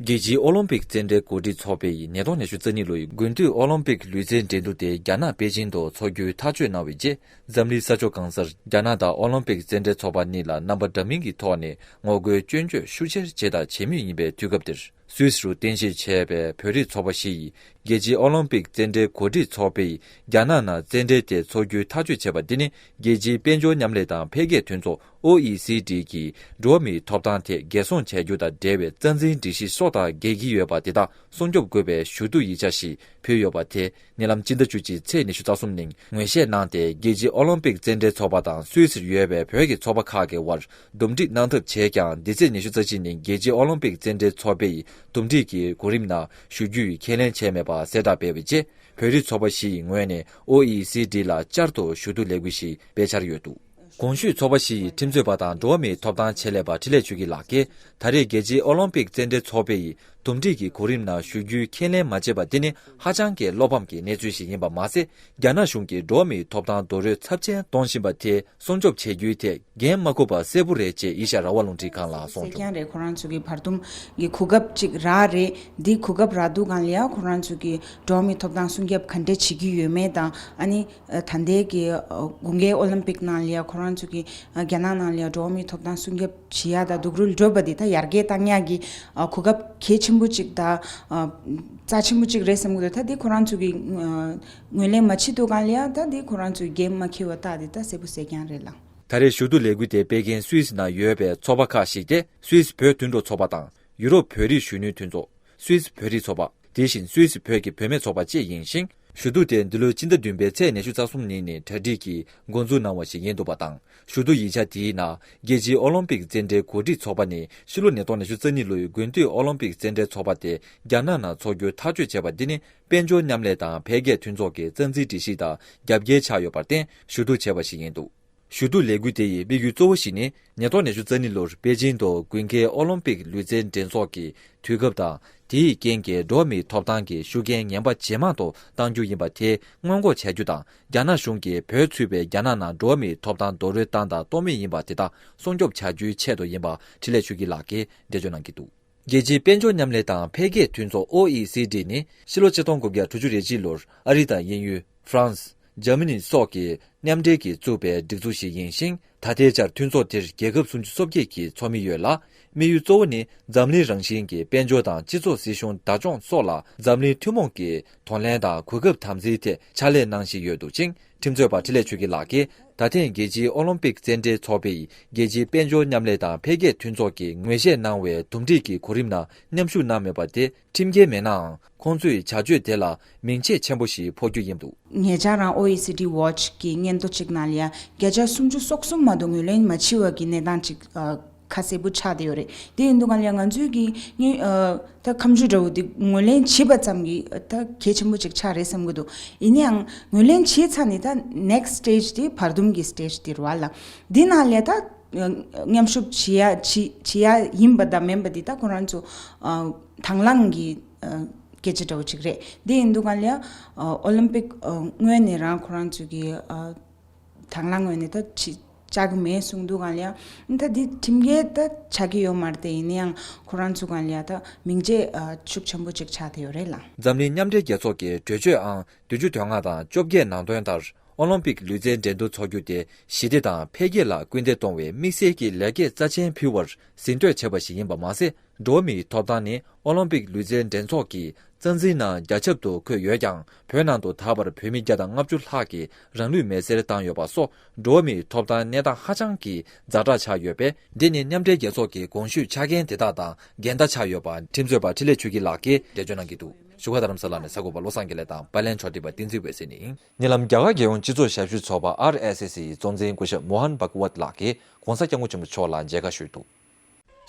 རྒྱལ་སྤྱིའི་ཨོ་ལིམ་པིག་རྩེད་འགྲན་གོ་སྒྲིག་ཚོགས་པའི་ཉིས་སྟོང་ཉི་ཤུ་རྩ་གཉིས་ལོའི་དགུན་དུས་ཨོ་ལིམ་པིག་ལུས་རྩལ་འགྲན་བསྡུར་དེ་རྒྱ་ནག་པེ་ཅིང་དུ་འཚོགས་རྒྱུའི་ཐག་གཅོད་གནང་བའི་རྗེས། འཛམ་གླིང་ས་ཕྱོགས་གང་སར་རྒྱ་ནག་དང་ཨོ་ལིམ་པིག་རྩེད་འགྲན་ཚོགས་པ་གཉིས་ལ་རྣམ་པ་འདྲ་མིན་གྱི་ཐོག་ནས་ངོ་རྒོལ་སྐྱོན་བརྗོད་ཤུགས་ཆེར་བྱས་དང་བྱེད་མུས་ཡིན་པའི་དུས་སྐབས་འདིར། སུད་སི་རུ་རྟེན་གཞི་བྱས་པའི་བོད་རིགས་ཚོགས་པ་བཞི་ཡིས་རྒྱལ་སྤྱིའི་ཨོ་ལིམ་པིག་རྩེད་འགྲན་གོ་སྒྲིག་ཚོགས་པས་རྒྱ་ནག་ནང་རྩེད་འགྲན་དེ་འཚོགས་རྒྱུའི་ཐག་གཅོད་བྱས་པ་འདི་ནི། རྒྱལ་སྤྱིའི་དཔལ་འབྱོར་མཉམ་ལས་དང་འཕེལ་རྒྱས་མཐུན་ཚོགས་ཨོ་ཨི་སི་ཌི་གིས་འགྲོ་བ་མིའི་ཐོབ་ཐང་ཐད་འགན་སྲུང་བྱ་རྒྱུ་དང་འབྲེལ་བའི་རྩ་འཛིན་སྒྲིག་གཞི་སྲོག་དང་འགལ་གྱི་ཡོད་པ་དེ་དག་སྲུང་སྐྱོབ་དགོས་པའི་ཞུ་གཏུག་ཡིག་ཆ་ཞིག་ཕུལ་ཡོད་པ་དེ། ཉེ་ལམ་སྤྱི་ཟླ་བཅུ་གཅིག་ཚེས་ཉི་ཤུ་རྩ་གསུམ་ཉིན་ངོས་བཞེས་གནང་སྟེ། རྒྱལ་སྤྱིའི་ཨོ་ལིམ་པིག་རྩེད་འགྲན་ཚོགས་པ་དང་སུད་སིར་ཡོད་པའི་བོད་ཀྱི་ཚོགས་པ་ཁག་གི་དབར་འདུམ་འགྲིག་གནང་ཐབས་བྱས་ཀྱང་། འདི་ཚེས་ཉི་ཤུ་རྩ་གཅིག་ཉིན་རྒྱལ་སྤྱིའི་ཨོ་ལིམ་པིག་རྩེད་འགྲན་ཚོགས་པས་འདུམ་འགྲིག་གི་གོ་རིམ་ནང་ཞུགས་རྒྱུའི་ཁས་ལེན་བྱས་མེད་པ་གསལ་བསྒྲགས་སྤེལ་བའི་རྗེས། བོད་རིགས་ཚོགས་པ་བཞི་ཡི་ངོས་ནས་ཨོ་ཨི་སི་ཌི་ལ་བསྐྱར་དུ་ཞུ་གཏུག་ལས་འགུལ་ཞིག་སྤེལ་འཆར་ཡོད་འདུག་གོང་ཞུས་ཚོགས་པ་བཞི་ཡི་ཁྲིམས་རྩོད་པ་དང་འགྲོ་བ་མིའི་ཐོབ་ཐང་ཆེད་ལས་པ་འཕྲིན་ལས་ཆོས་སྐྱིད་ལགས་ཀྱིས། ད་རེས་རྒྱལ་སྤྱིའི་ཨོ་ལིམ་པིག་རྩེད་འགྲན་ཚོགས་པས་འདུམ་འགྲིག་གི་གོ་རིམ་ནང་ཞུགས་རྒྱུའི་ཁས་ལེན་མ་བྱས་པ་འདི་ནི་ཧ་ཅང་གི་བློ་ཕམ་གྱི་གནས་ཚུལ་ཞིག་ཡིན་པ་མ་ཟད། རྒྱ་ནག་གཞུང་གིས་འགྲོ་བ་མིའི་ཐོབ་ཐང་རྡོག་རོལ་ཚབས་ཆེན་གཏོང་བཞིན་པ་དེ་སྲུང་སྐྱོབ་བྱེད་རྒྱུའི་ཐད་འགན་མ་འཁུར་པ་གསལ་པོ་རེད་ཅེས་ཨེ་ཤ་ཡ་རང་དབང་རླུང་འཕྲིན་ཁང་ལ་གསུངས་བྱུང་། ཀྱང་རེད། ཁོ་རང་ཚོ་གི་བར་འདུམ་གྱི་གོ་སྐབས་ཅིག་རག་རེད། འདི་གོ་སྐབས་རག་དུས་སྒང་ལ་ཡང་ཁོ་རང་ཚོ་གི་འགྲོ་བ་མིའི་ཐོབ་ཐང་སྲུང་སྐྱོབ་ག་འདྲས་བྱེད་ཀྱི་ཡོད་མེད་དང་། ཨ་ནི་ད་ལྟའི་གི་དགུན་ཁའི་ཨོ་ལིམ་པིག་ནང་ལ་ཡང་ཁོ་ ཁོ་རང་ཚོ་གི་རྒྱ་ནག་ནང་ལ་ཡང་འགྲོ་བ་མིའི་ཐོབ་ཐང་སྲུང་སྐྱོབ་བྱེད་ཡ་དང་སྡུག་རུལ་སྒྲོལ་བ་འདི་ད་ཡར་རྒྱས་བཏང་ཡ་གི་གོ་སྐབས་གལ་ཆེན་པོ་ཅིག་དང་རྩ་ཆེན་པོ་ཅིག་རེད་བསམ་གི་འདུག་ད་འདི་ཁོ་རང་ཚོ་གི་ངོས་ལེན་མ་བྱེད་དུས་གང་ལ་ཡང་ད་འདི་ཁོ་རང་ཚོའི་འགན་མ་འཁྱེར་བ་ད་འདི་ད་གསལ་པོ་གསལ་རྐྱང་རེད་ལ། ད་རེས་ཞུ་གཏུག་ལས་འགུལ་དེ་སྤེལ་མཁན་སུད་སི་ནང་ཡོད་པའི་ཚོགས་པ་ཁག་ཞིག་སྟེ། སུད་སི་བོད་དོན་གྲུབ་ཚོགས་པ་དང་། ཡུ་རོབ་བོད་རིགས་གཞོན་ནུའི་མཐུན་ཚོགས། སུད་སི་བོད་རིགས་ཚོགས་པ། དེ་བཞིན་སུད་སི་བོད་ཀྱི་བུད་མེད་ཚོགས་པ་བཅས་ཡིན་ཞིང་། ཞུ་གཏུག་དེ་འདི་ལོའི་སྤྱི་ཟླ་བདུན་པའི་ཚེས་ཉི་ཤུ་རྩ་གསུམ་ཉིན་ནས་གྲ་སྒྲིག་གིས་འགོ་འཛུགས་གནང་བ་ཞིག་ཡིན་འདུག་པ་དང་། ཞུ་གཏུག་ཡིག་ཆ་དེའི་ནང་རྒྱལ་སྤྱིའི་ཨོ་ལིམ་པིག་རྩེད་འགྲན་གོ་སྒྲིག་ཚོགས་པ་ནས་ཕྱི་ལོ་ཉིས་སྟོང་ཉི་ཤུ་རྩ་གཉིས་ལོའི་དགུན་དུས་ཨོ་ལིམ་པིག་རྩེད་འགྲན་ཚོགས་པ་དེ་རྒྱ་ནག་ནང་འཚོགས་རྒྱུ་ཐག་གཅོད་བྱས་པ་འདི་ནི། དཔལ་འབྱོར་མཉམ་ལས་དང་འཕེལ་རྒྱས་མཐུན་ཚོགས་ཀྱི་རྩ་འཛིན་སྒྲིག་གཞི་དང་རྒྱབ་འགལ་ཆགས་ཡོད་པར་བརྟེན་ཞུ་གཏུག་བྱས་པ་ཞིག་ཡིན་འདུག་ཞུ་གཏུག་ལས་འགུལ་དེ་ཡི་དམིགས་ཡུལ་གཙོ་བོ་ཞིག་ནི། ཉིས་སྟོང་ཉི་ཤུ་རྩ་གཉིས་ལོར་པེ་ཅིང་དུ་དགུན་ཁའི་ཨོ་ལིམ་པིག་ལུས་རྩལ་འགྲན་ཚོགས་ཀྱི་དུས་སྐབས་དང་། དེའི་རྐྱེན་གྱིས་འགྲོ་བ་མིའི་ཐོབ་ཐང་གི་ཤུགས་རྐྱེན་ངན་པ་ཇེ་མང་དུ་གཏང་རྒྱུ་ཡིན་པ་དེ་སྔོན་འགོག་བྱ་རྒྱུ་དང་། རྒྱ་ནག་གཞུང་གིས་བོད་ཚུད་པའི་རྒྱ་ནག་ནང་འགྲོ་བ་མིའི་ཐོབ་ཐང་རྡོག་རོལ་བཏང་དང་གཏོང་མུས་ཡིན་པ་དེ་དག་སྲུང་སྐྱོབ་བྱ་རྒྱུའི་ཆེད་དུ་ཡིན་པ་འཕྲིན་ལས་ཆོས་སྐྱིད་ལགས་ཀྱིས་འགྲེལ་བརྗོད་གནང་གི་འདུག་རྒྱལ་སྤྱིའི་དཔལ་འབྱོར་མཉམ་ལས་དང་འཕེལ་རྒྱས་མཐུན་ཚོགས་ཨོ་ཨི་སི་ཌི་ནི་ཕྱི་ལོ་ཆིག་སྟོང་དགུ་བརྒྱ་དྲུག་ཅུ་རེ་གཅིག་ལོར་ཨ་རི་དང་དབྱིན་ཡུལ། ཧྥ་རན་སི། འཇར་མ་ནི་སོགས་ཀྱིས་མཉམ་འབྲེལ་གྱིས་བཙུགས་པའི་སྒྲིག་འཛུགས་ཤིག་ཡིན་ཞིང་། ད་ལྟའི་ཆར་མཐུན་ཚོགས་དེར་རྒྱལ་ཁབ་སུམ་ཅུ་སོ་བརྒྱད་ཀྱིས་ཚོགས་མི་ཡོད་ལ། དམིགས་ཡུལ་གཙོ་བོ་ནི་འཛམ་གླིང་རང་བཞིན་གྱི་དཔལ་འབྱོར་དང་སྤྱི་ཚོགས་སྲིད་གཞུང་བདག་སྐྱོང་སོགས་ལ་འཛམ་གླིང་ཐུན་མོང་གི་གདོང་ལེན་དང་གོ་སྐབས་དམ་འཛིན་ཐད་ཕྱག་ལས་གནང་བཞིན་ཡོད་འདུག་ཅིང་། ཁྲིམས་རྩོད་པ་འཕྲིན་ལས་ཆོས་སྐྱིད་ལགས་ཀྱིས། ད་ཐེངས་རྒྱལ་སྤྱིའི་ཨོ་ལིམ་པིག་རྩེད་འགྲན་ཚོགས་པས་རྒྱལ་སྤྱིའི་དཔལ་འབྱོར་མཉམ་ལས་དང་འཕེལ་རྒྱས་མཐུན་ཚོགས་ཀྱིས་ངོས་བཞེས་གནང་བའི་དུམ་སྒྲིག་གི་གོ་རིམ་ནང་མཉམ་ཞུགས་གནང་མེད་པ་དེ་ཁྲིམས་འགལ་མིན་ནའང་། ཁོང་ཚོས་བྱ་སྤྱོད་དེ་ལ་མིང་ཆད་ཆེན་པོ་ཞིག་ཕོག་རྒྱུ་ཡིན་འདུག་ཉེ་ཆར་རང་ཨོ་ཨི་སི་ཌི་ཝོ་ཆི་གི་སྙན་ཐོ་གཅིག་ནང་ལ་ཡང་བརྒྱ་ཆ་སུམ་ཅུ་སོ་གསུམ་མ་གཏོགས་ངོས་ལེན་མ་བྱས་པ་གི་གནས་སྟངས་གཅིག་ཨ། ཁ་གསལ་པོ་ཆགས་བསྡད་ཡོད་རེད། དེ་ཡིན་དུས་གང་ལ་ཡང་ང་ཚོའི་གི་ངའི་ཨ། ད་ཁ་མཆུ་འདྲ་བོ་དེ་ངོས་ལེན་བྱས་པ་ཙམ་གྱིས་ད་གལ་ཆེན་པོ་ཅིག་ཆགས་རེད་བསམ་གྱི་འདུག་ཡིན་ན་ཡང་ངོས་ལེན་བྱས་ཚར་ནས་ད་ནེག་སི་ཊི་སི་ཊེ་ཇི་དེ་བར་འདུམ་གྱི་སི་ཊེ་ཇི་དེ་རེད་བ་ལ། འདི་ནང་ལས་ད་མཉམ་ཞུགས་བྱེད་ཡ་བྱེད་བྱེད་ཡ་ཡིན་པ་དང་མིན་པ་འདི་ད་ཁོ་རང་ཚོ་ཨ། དང་བླངས་ཀྱི་ཨ། སྐད་ཆ་འདྲ་བོ་ཅིག་རེད། འདི་ཡིན་དུས་གང་ལ་ཡང་ཨ། ཨོ་ལིམ་པིག་ཨ། སྔོན་ནས་རང་ཁོ་རང་ཚོ་གི་ཨ། དང་བླངས་ངོས་ནས་ད་ཅི་བཅག་གི་མེད་གསུངས་འདུག་གང་ལ་ཡང་ད་འདི་ཁྲིམས་འགལ་ད་ཆགས་ཀྱི་ཡོད་མ་རེད་དེ། ཡིན་ན་ཡང་ཁོ་རང་ཚོ་གང་ལ་ཡང་ད་མིང་ཆད་ཤུགས་ཆེན་པོ་ཅིག་ཆགས་བསྡད་ཡོད་རེད་ལ། འཛམ་གླིང་མཉམ་འབྲེལ་རྒྱལ་ཚོགས་ཀྱི་གྲོས་ཆོད་ཨང་བདུན་ཅུ་དོན་ལྔ་དང་བཅོ་བརྒྱད་ནང་དོན་ལྟར་ཨོ་ལིམ་པིག་ལུས་རྩལ་འགྲན་བསྡུར་འཚོགས་རྒྱུ་དེ་ཞི་བདེ་དང་འཕེལ་རྒྱས་ལ་སྐུལ་འདེད་གཏོང་བའི་དམིགས་བསལ་གྱི་ལེགས་སྐྱེས་རྩ་ཆེན་ཕུལ་བར་ཟིན་བྲིས་བྱས་པ་ཞིག་ཡིན་པ་མ་ཟད། འགྲོ་བ་མིའི་ཐོབ་ཐང་ནི་ཨོ་ལིམ་པིག་ལུས་རྩལ་འགྲན་ཚོགས་ཀྱི་རྩ་འཛིན་ནང་རྒྱ་ཁྱབ་ཏུ་འཁོད་ཡོད་ཀྱང་། བོད་ནང་དུ་ད་བར་བོད་མི་བརྒྱ་དང་ལྔ་བཅུ་ལྷག་གིས་རང་ལུས་མེར་སྲེག་བཏང་ཡོད་པ་སོགས་འགྲོ་བ་མིའི་ཐོབ་ཐང་གནས་སྟངས་ཧ་ཅང་གི་ཛ་དྲག་ཆགས་ཡོད་པས། འདི་ནི་མཉམ་འབྲེལ་རྒྱལ་ཚོགས་ཀྱི་གོང་ཞུས་ཆ་རྐྱེན་དེ་དག་དང་འགལ་ཟླ་ཆགས་ཡོད་པ་ཁྲིམས་རྩོད་པ་འཕྲིན་ལས་ཆོས་སྐྱིད་ལགས་ཀྱིས་འགྲེལ་བརྗོད་གནང་གི་འདུག་བཞུགས་སྒར་རྡ་རམ་ས་ལ་ནས་གསར་འགོད་པ་བློ་བཟང་དགེ་ལེགས་དང་པར་ལེན་ཕྱོགས་སྒྲིག་པ་བསྟན་འཛིན་འོད་ཟེར་ནས་ཡིན། ཉེ་ལམ་རྒྱ་གར་རྒྱལ་ཡོངས་སྤྱི་ཚོགས་ཞབས་ཞུའི་ཚོགས་པ་ཨར་ཨེས་ཨེས་སི་ཡི་གཙོ་འཛིན་སྐུ་ཞབས་མོ་ཧན་བྷག་ཝད་ལགས་ཀྱིས་༸གོང་ས་༸སྐྱབས་མགོན་ཆེན་པོ་མཆོག་ལ་མཇལ་ཁ་ཞུས་འདུག་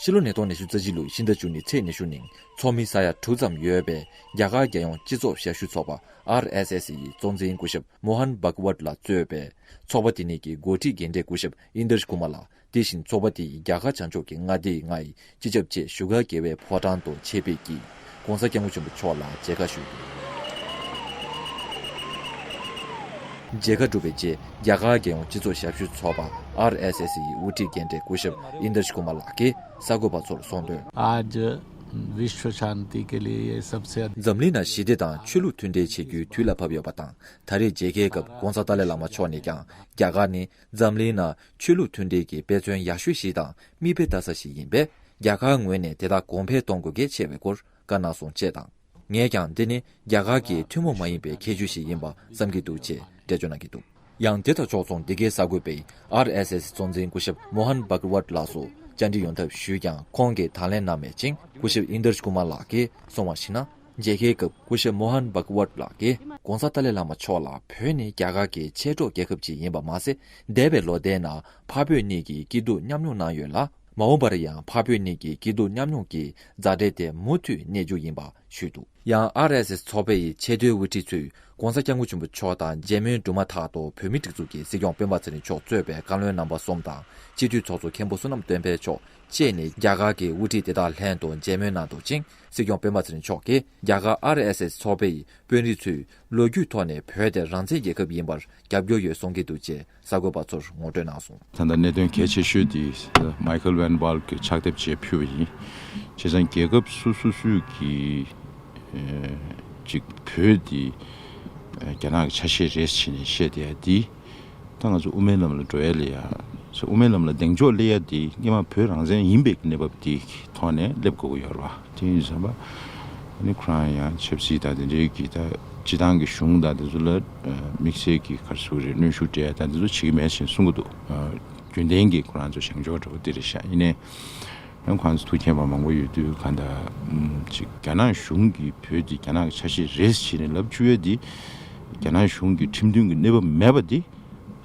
ཕྱི་ལོ་ཉིས་སྟོང་ཉི་ཤུ་རྩ་གཅིག་ལོའི་ཕྱི་ཟླ་བཅུ་གཉིས་ཚེས་ཉི་ཤུ་ཉིན་ཚོགས་མི་ས་ཡ་དྲུག་ཙམ་ཡོད་པའི་རྒྱ་གར་རྒྱལ་ཡོངས་སྤྱི་ཚོགས་ཞབས་ཞུ་ཚོགས་པ་ཨར་ཨེས་ཨེས་སི་ཡི་གཙོ་འཛིན་སྐུ་ཞབས་མོ་ཧན་བྷག་ཝད་ལ་གཙོས་པའི་ཚོགས་པ་དེ་ཉིད་ཀྱི་འགོ་ཁྲིད་འགན་འཁྲི་སྐུ་ཞབས་ཨིན་དར་ཀུ་མ་ལགས། དེ་བཞིན་ཚོགས་པ་དེ་ཡི་རྒྱ་གར་བྱང་ཕྱོགས་ཀྱི་མངའ་སྡེའི་མངའ་ཡི་སྤྱི་ཁྱབ་ཆེད་བཞུགས་སྒར་རྒྱལ་བའི་ཕོ་བྲང་དུ་ཆེད་ཕེབས་ཀྱིས་༸གོང་ས་༸སྐྱབས་མགོན་ཆེན་པོ་མཆོག་ལ་མཇལ་ཁ་ཞུས་འདུག་མཇལ་ཁ་གྲུབ་པའི་རྗེས་རྒྱ་གར་རྒྱལ་ཡོངས་སྤྱི་ཚོགས་ཞབས་ཞུ་ཚོགས་པ་ཨར་ཨེས་ཨེས་སི་ཡི་དབུ་ཁྲིད་འགན་འཁྲི་སྐུ་ཞབས་ཨིན་དར་ཀུ་མ་ལགས་ཀྱིས་གསར་འགོད་པ་ཚོར་གསུངས་དོན། आज विश्व शांति के लिए ये सबसे འཛམ་གླིང་ནང་ཞི་བདེ་དང་ཆོས་ལུགས་མཐུན་འབྲེལ་བྱེད་རྒྱུའི་དུས་ལ་བབ་ཡོད་པ་དང་། ད་རེས་མཇལ་ཁའི་སྐབས་༸གོང་ས་ཏཱ་ལའི་བླ་མ་མཆོག་ནས་ཀྱང་རྒྱ་གར་ནི་འཛམ་གླིང་ནང་ཆོས་ལུགས་མཐུན་འབྲེལ་གྱི་དཔེ་མཚོན་ཡག་ཤོས་ཤིག་དང་མིག་དཔེ་ལྟ་ས་ཞིག་ཡིན་པས། རྒྱ་གར་ངོས་ནས་དེ་དག་གོང་འཕེལ་གཏོང་དགོས་གལ་ཆེ་བའི་སྐོར་བཀའ་གནང་སོང་ཅེས་དང་། ངས་ཀྱང་འདི་ནི་རྒྱ་གར་གྱི་ཐུན་མོང་མ་ཡིན་པའི་ཁྱད་ཆོས་ཤིག་ཡིན་པ་བསམ་གྱི་འདུག་ཅེས་འགྲེལ་བརྗོད་གནང་གི་འདུག་ཡང་དེ་དང་ཕྱོགས་མཚུངས་འདི་གའི་གསར་འགོད་པས་ཨར་ཨེས་ཨེས་གཙོ་འཛིན་སྐུ་ཞབས་མོ་ཧན་བྷག་ཝད་ལགས་སུ་བཅར་འདྲི་ཡོང་ཐབས་ཞུས་ཀྱང་ཁོང་གིས་དང་ལེན་གནང་མེད་ཅིང་། སྐུ་ཞབས་ཨིན་དར་ཀུ་མ་ལགས་ཀྱིས་གསུངས་པར་གཞིགས་ན། མཇལ་ཁའི་སྐབས་སྐུ་ཞབས་མོ་ཧན་བྷག་ཝད་ལགས་ཀྱིས་༸གོང་ས་ཏཱ་ལའི་བླ་མ་མཆོག་ལ་བོད་ནི་རྒྱ་གར་གྱི་མཆེད་གྲོགས་རྒྱལ་ཁབ་ཅིག་ཡིན་པ་མ་ཟད། འདས་པའི་ལོ་ཟླའི་ནང་འཕགས་བོད་གཉིས་ཀྱིས་སྐྱིད་སྡུག་མཉམ་མྱོང་གནང་ཡོད་ལ། མ་འོངས་པར་ཡང་འཕགས་བོད་གཉིས་ཀྱིས་སྐྱིད་སྡུག་མཉམ་མྱོང་གི་མཛའ་འབྲེལ་དེ་མུ་མཐུད་གནས་རྒྱུ་ཡིན་པ་ཞུས་འདུག་ཡང་ཨར་ཨེས་ཨེས་ཚོགས་པའི་ཆེས་མཐོའི་དབུ་ཁྲིད་ཚོས་༸གོང་ས་༸སྐྱབས་མགོན་ཆེན་པོ་མཆོག་དང་མཇལ་མོལ་གྲུབ་མ་ཐག་ཏུ་བོད་མིའི་སྒྲིག་འཛུགས་ཀྱི་སྲིད་སྐྱོང་སྤེན་པ་ཚེ་རིང་མཆོག་གཙོས་པའི་བཀའ་བློན་རྣམ་པ་གསུམ་དང་སྤྱི་འཐུས་ཚོགས་གཙོ་མཁན་པོ་བསོད་ནམས་བསྟན་འཕེལ་མཆོག་བཅས་ནས་རྒྱ་གར་གྱི་དབུ་ཁྲིད་དེ་དག་ལྷན་དུ་མཇལ་མོལ་གནང་འདུག་ཅིང་། སྲིད་སྐྱོང་སྤེན་པ་ཚེ་རིང་མཆོག་གིས་རྒྱ་གར་ཨར་ཨེས་ཨེས་ཚོགས་པའི་དཔོན་རིགས་ཚོས་ལོ་རྒྱུས་ཐོག་ནས་བོད་དེ་རང་བཙན་རྒྱལ་ཁབ་ཡིན་པར་རྒྱབ་སྐྱོར་ཡོད་གསུང་གི་འདུག་ཅེས་གསར་འགོད་པ་ཚོར་ངོ་སྤྲོད་གནང་སོང་། ད་ལྟ་གནད་དོན་གལ་ཆེ་ཤོས་དེ་མའི་ཁལ་ཝན་བཱལ་གྱིས་ཕྱག་དེབ་ཅིག་ཕུལ་བ་ཡིན། བྱས་ཙང་རྒྱལ་ཁབ་སོ་སོ་སོས་ཀྱིས་ཨེ་ཅིག་བོད་དེ་ཨེ་རྒྱ་ནག་གི་ཆ་ཤས་རེད་ཟེར་ནས་བཤད་བསྡད་ཡ་དེ་ ད་ང་ཚོ་དབུ་མའི་ལམ་ལ་འགྲོ་ཡ་ལ་ཡ། དབུ་མའི་ལམ་ལ་གདེང་འཇོག་སླེབས་ཡ་དེ་སྔོན་མ་བོད་རང་བཙན་ཡིན་པའི་གནས་བབ་དེའི་ཐོག་ནས་སླེབས་དགོས་ཀྱི་ཡོད་རེད་བ། དེ་ཡིན་ཙང་ཨ་ནི་ཁོ་རང་ཡང་ཆབ་སྲིད་དང་དེ་འབྲེལ་གྱི་ད་སྤྱི་བཏང་གི་གཞུང་དང་དེ་ཚོ་ལ་དམིགས་བསལ་གྱི་ག་རེ་ཟེར་དགོས་རེད། གནོན་ཤུགས་སྤྲད་ཡ་དང་དེ་ཚོ་བྱེད་ཀྱི་མེད་ཅེས་གསུང་གི་འདུག་རྒྱུན་ལྡན་གྱི་ཁོ་རང་ཚོ་བཞེངས་ཕྱོགས་འདྲ་པོ་དེ་རེད་ཤག་ཡིན་ནའི། ཡང་ཁོང་ཚོ་ཐུགས་མཁྱེན་པ་མང་པོ་ཡོད་དུས་གང་ལྟར་ཨམ་ཅིག་རྒྱ་ནག་གཞུང་གིས་བོད་འདི་རྒྱ་ནག་གི་ཆ་ཤས་རེད་ཟེར་ནས་ལབ་བཅུག་ཡ་འདི་རྒྱ་ནག་གཞུང་གི་ཁྲིམས་མཐུན་གྱི་གནས་བབ་མེད་པ་འདི་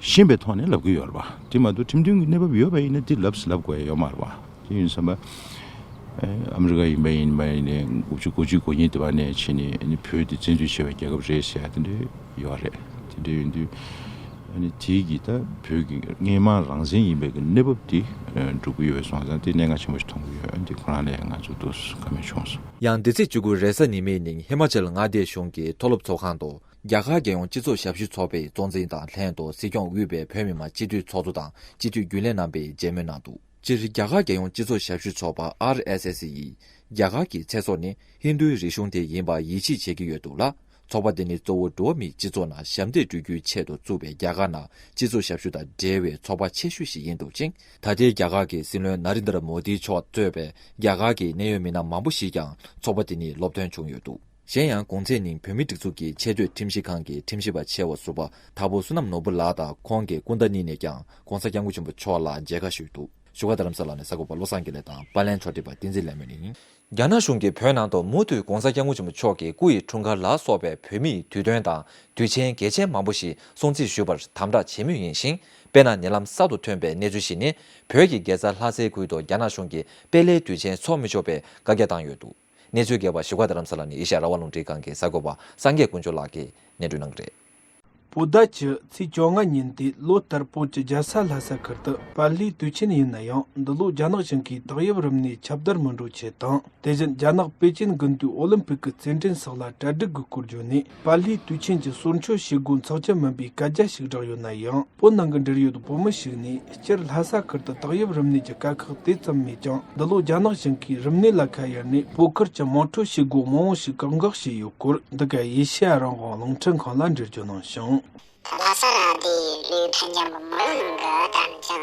ཤེས་པའི་ཐོག་ནས་ལབ་ཀྱི་ཡོད་རེད་པ། དེ་མ་གཏོགས་ཁྲིམས་མཐུན་གྱི་གནས་བབ་ཡོད་པ་ཡིན་ན་འདི་ལབ་ཟེར་ལབ་དགོས་ཡ་ཡོད་མ་རེད་པ། དེ་ཡིན་ཙང་ཨ་མི་རི་ཀ་ཡིན་པ་ཡིན་པ་ཡིན་ནའི་དགུ་བཅུ་གོ་གཅིག་གོ་གཉིས་དེ་བ་ནས་བྱས་ནས་ཨ་ནི་བོད་འདི་བཙན་འཛུལ་བྱས་པའི་རྒྱལ་ཁབ་རེད་ཟེར་ཡ་དེ་འདྲ་ཡོད་རེད། དེ་འདྲ་ཡིན་དུས། ཨ་ནི་དེའི་གི་ད་བོད་ཀྱི་སྔོན་མ་རང་བཙན་ཡིན་པའི་གི་གནས་བབ་དེ་ཨ་འགྲུབ་ཀྱི་ཡོད་པ་སོང་ཙང་དེ་གནད་འགག་ཆེན་པོ་ཞིག་མཐོང་གི་ཡོད། ཨ་འདི་ཁོ་རང་ལ་ཡང་ང་ཚོ་ཏོག་ཙམ་བཀའ་མོལ་བྱུང་སོང་། ཡང་འདི་ཚེས་བཅུ་དགུ་རེས་གཟའ་ཉི་མའི་ཉིན་ཧི་མ་ཅལ་མངའ་སྡེ་གཞུང་གི་མཐོ་སློབ་ཚོགས་ཁང་དུ་རྒྱ་གར་རྒྱལ་ཡོངས་སྤྱི་ཚོགས་ཞབས་ཞུ་ཚོགས་པའི་གཙོ་འཛིན་དང་ལྷན་དུ་སྲིད་སྐྱོང་དབུས་པའི་བོད་མི་མང་སྤྱི་འཐུས་ཚོགས་གཙོ་དང་སྤྱི་འཐུས་རྒྱུན་ལས་རྣམ་པས་མཇལ་མོལ་གནང་འདུག་སྤྱིར་རྒྱ་གར་རྒྱལ་ཡོངས་སྤྱི་ཚོགས་ཞབས་ཞུ་ཚོགས་པ་ཨར་ཨེས་ཨེས་ཡིས་རྒྱ་གར་གྱི་ཚེ་སྲོག་ནི་ཧིན་རྡུའི་རིག་གཞུང་དེ་ཡིན་པར་ཡིད་ཆེས་བྱེད་ཀྱི་ཡོད་འདུག་ལ། ཚོགས་པ་དེ་ནི་གཙོ་བོ་འགྲོ་བ་མིའི་སྤྱི་ཚོགས་ནང་ཞབས་འདེགས་སྒྲུབ་རྒྱུའི་ཆེད་དུ་བཙུགས་པའི་རྒྱ་གར་ནང་སྤྱི་ཚོགས་ཞབས་ཞུ་དང་འབྲེལ་བའི་ཚོགས་པ་ཆེ་ཤོས་ཤིག་ཡིན་འདུག་ཅིང་། ད་ལྟའི་རྒྱ་གར་གྱི་སྲིད་བློན་ན་རེན་དྲ་མོ་དིའི་མཆོག་གཙོས་པའི་རྒྱ་གར་གྱི་གནད་ཡོད་མི་སྣ་མང་པོ་ཞིག་ཀྱང་ཚོགས་པ་དེ་ནི་སློབ་སྟོན་བྱུང་ཡོད་འདུག་གཞན་ཡང་གོང་ཚེས་ཉིན་བོད་མིའི་སྒྲིག་འཛུགས་ཀྱི་ཆེས་མཐོའི་ཁྲིམས་ཞིབ་ཁང་གི་ཁྲིམས་ཞིབ་པ་ཆེ་བ་ཟུར་པ་དྭགས་པོ་བསོད་ནམས་ནོར་བུ་ལགས་དང་ཁོང་གི་སྐུ་ཟླ་གཉིས་ནས་ཀྱང་༸གོང་ས་༸སྐྱབས་མགོན་ཆེན་པོ་མཆོག་ལ་མཇལ་ཁ་ཞུས་འདུག་བཞུགས་སྒར་རྡ་རམ་ས་ལ་ནས་གསར་འགོད་པ་བློ་བཟང་དགེ་ལེགས་དང་པར་ལེན་ཕྱོགས་སྒྲིག་པ་བསྟན་འཛིན་ལས་སྨོན་ཡིན། རྒྱ་ནག་གཞུང་གིས་བོད་ནང་དུ་མུ་མཐུད་༸གོང་ས་༸སྐྱབས་མགོན་ཆེན་པོ་མཆོག་གི་སྐུ་ཡི་འཁྲུངས་སྐར་ལ་སོགས་པའི་བོད་མིའི་དུས་སྟོན་དང་དུས་ཆེན་གལ་ཆེན་མང་པོ་ཞིག་སྲུང་བརྩི་ཞུས་པར་དམ་དྲག་བྱེད་མུས་ཡིན་ཞིང་། དཔེར་ན་ཉེ་ལམ་གསར་དུ་ཐོན་པའི་གནས་ཚུལ་ཞིག་ནི། བོད་ཀྱི་རྒྱལ་ས་ལྷ་སའི་ཁུལ་དུ་རྒྱ་ནག་གཞུང་གིས་དཔལ་ལྷའི་དུས་ཆེན་འཚོགས་མི་ཆོག་པའི་བཀའ་རྒྱ་བཏང་ཡོད་འདུག་གནས་ཚུལ་རྒྱས་པ་བཞུགས་སྒར་རྡ་རམ་ས་ལ་ནས་ཨེ་ཤ་ཡ་རང་དབང་རླུང་འཕྲིན་ཁང་གི་གསར་འགོད་པ་སངས་རྒྱས་དཀོན་མཆོག་ལགས་ཀྱིས་སྙན་སྒྲོན་གནང་གི་རེད། བོད་ཟླ་བཅུ་ཚེས་བཅོ་ལྔ་ཉིན་དེ་ལོ་ལྟར་བོད་ཀྱི་རྒྱལ་ས་ལྷ་ས་ཁུལ་དུ་དཔལ་ལྷའི་དུས་ཆེན་ཡིན་ན་ཡང་། འདི་ལོ་རྒྱ་ནག་གཞུང་གིས་ཏོག་དབྱིབས་རིམས་ནད་ཁྱབ་གདལ་མི་འགྲོ་ཆེད་དང་། དེ་བཞིན་རྒྱ་ནག་པེ་ཅིན་དགུན་དུས་ཨོ་ལིམ་པིག་གི་རྩེད་འགྲན་སོགས་ལ་གྲ་སྒྲིག་གི་སྐོར་བརྗོད་ནས། དཔལ་ལྷའི་དུས་ཆེན་གྱི་སོར་མཆོད་བྱེད་སྒོ་འཚོགས་རྒྱུ་མིན་པའི་བཀའ་རྒྱ་ཞིག་བསྒྲགས་ཡོད་ན་ཡང་། བོད་ནང་གི་འབྲེལ་ཡོད་བོད་མི་ཞིག་ནས། སྤྱིར་ལྷ་ས་ཁུལ་དུ་ཏོག་དབྱིབས་རིམས་ནད་ཀྱི་དཀའ་ཁག་དེ་ཙམ་མེད་ཀྱང་། འདི་ལོ་རྒྱ་ནག་གཞུང་གིས་རིམས་ནད་ལ་ཁ་གཡར་ནས། བོད་ཁུལ་གྱི་དམངས་ཁྲོད་བྱེད་སྒོ་མང་བོ་ཞིག་བཀག་འགོག་བྱས་ཡོད་སྐོར། འདི་ག་ཨེ་ཤེ་ཡ་རང་དབང་རླུང་འཕྲིན་ཁང་ལ་འགྲེལ་བརྗོད་གནང་བྱུང་། ལྷ་ས་ར་དེ་ལུས་ཐ་མཉམ་པོ་མི་རང་གི་དམ་བཅའ།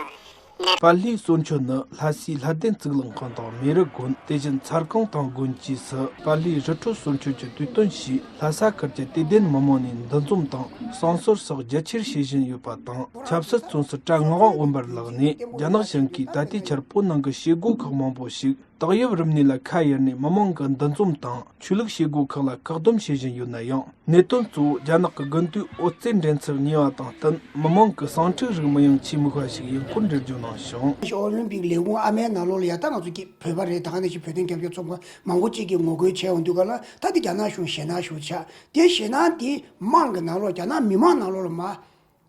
དཔལ་ལྷའི་གསོལ་མཆོད་ནི་ལྷ་སའི་ལྷ་ལྡན་གཙུག་ལག་ཁང་དང་མེ་རི་དགོན། དེ་བཞིན་མཚར་ཁང་དང་དགོན་བཅས་སུ་དཔལ་ལྷའི་རི་ཁྲོད་གསོལ་མཆོད་ཀྱི་དུས་སྟོན་ཞེས་ལྷ་ས་ཁུལ་གྱི་དད་ལྡན་མི་མང་ནས་འདུ་འཛོམས་དང་བསང་གསོལ་སོགས་རྒྱ་ཆེར་བྱེད་བཞིན་ཡོད་པ་དང་། ཆབ་སྲིད་བཙོན་ཟུར་བྲག་ངག་དབང་འོད་འབར་ལགས་ནས་རྒྱ་ནག་གཞུང་གིས་ད་ལྟའི་ཆར་བོད་ནང་གི་བྱེད་སྒོ་ཁག་མང་པོ་ཞིག་ཏོག་དབྱིབས་རིམས་ནད་ལ་ཁ་གཡར་ནས་མི་མང་གི་འདུ་འཛོམས་དང་ཆོས་ལུགས་བྱེད་སྒོ་ཁག་ལ་བཀག་སྡོམ་བྱེད་བཞིན་ཡོད་ན་ཡང་། གནད་དོན་གཙོ་བོ་རྒྱ་ནག་གི་དགུན་དུས་ཨོ་རྩེད་འགྲན་ཚོགས་ཉེ་བ་དང་བསྟུན་མི་མང་གི་ཟིང་འཁྲུག་རིགས་མི་ཡོང་ཆེས་དམིགས་པ་ཞིག་ཡིན་སྐོར་འགྲེལ་བརྗོད་གནང་བྱུང་། ཨོ་ལིམ་པིག་ལས་ཁུངས་ཨ་མའི་ནང་ལོགས་ལ་ཡ་ད་ང་ཚོ་ཀྱི་བོད་པ་རེད། ད་ག་ནང་བཞིན་བོད་དོན་རྒྱབ་སྐྱོར་ཚོགས་པ་མང་པོ་གཅིག་གིས་ངོ་རྒོལ་བྱས་ཡོང་དུས་ག་ལ་ད་འདི་རྒྱ་ནག་གཞུང་ཞེད་སྣང་ཞུ་ཆགས། དེ་ཞེད་སྣང་དེ་དམངས་ཀྱི་ནང་ལོགས་རྒྱ་ནག་མི་མང་ནང་ལོགས་ལ་མ།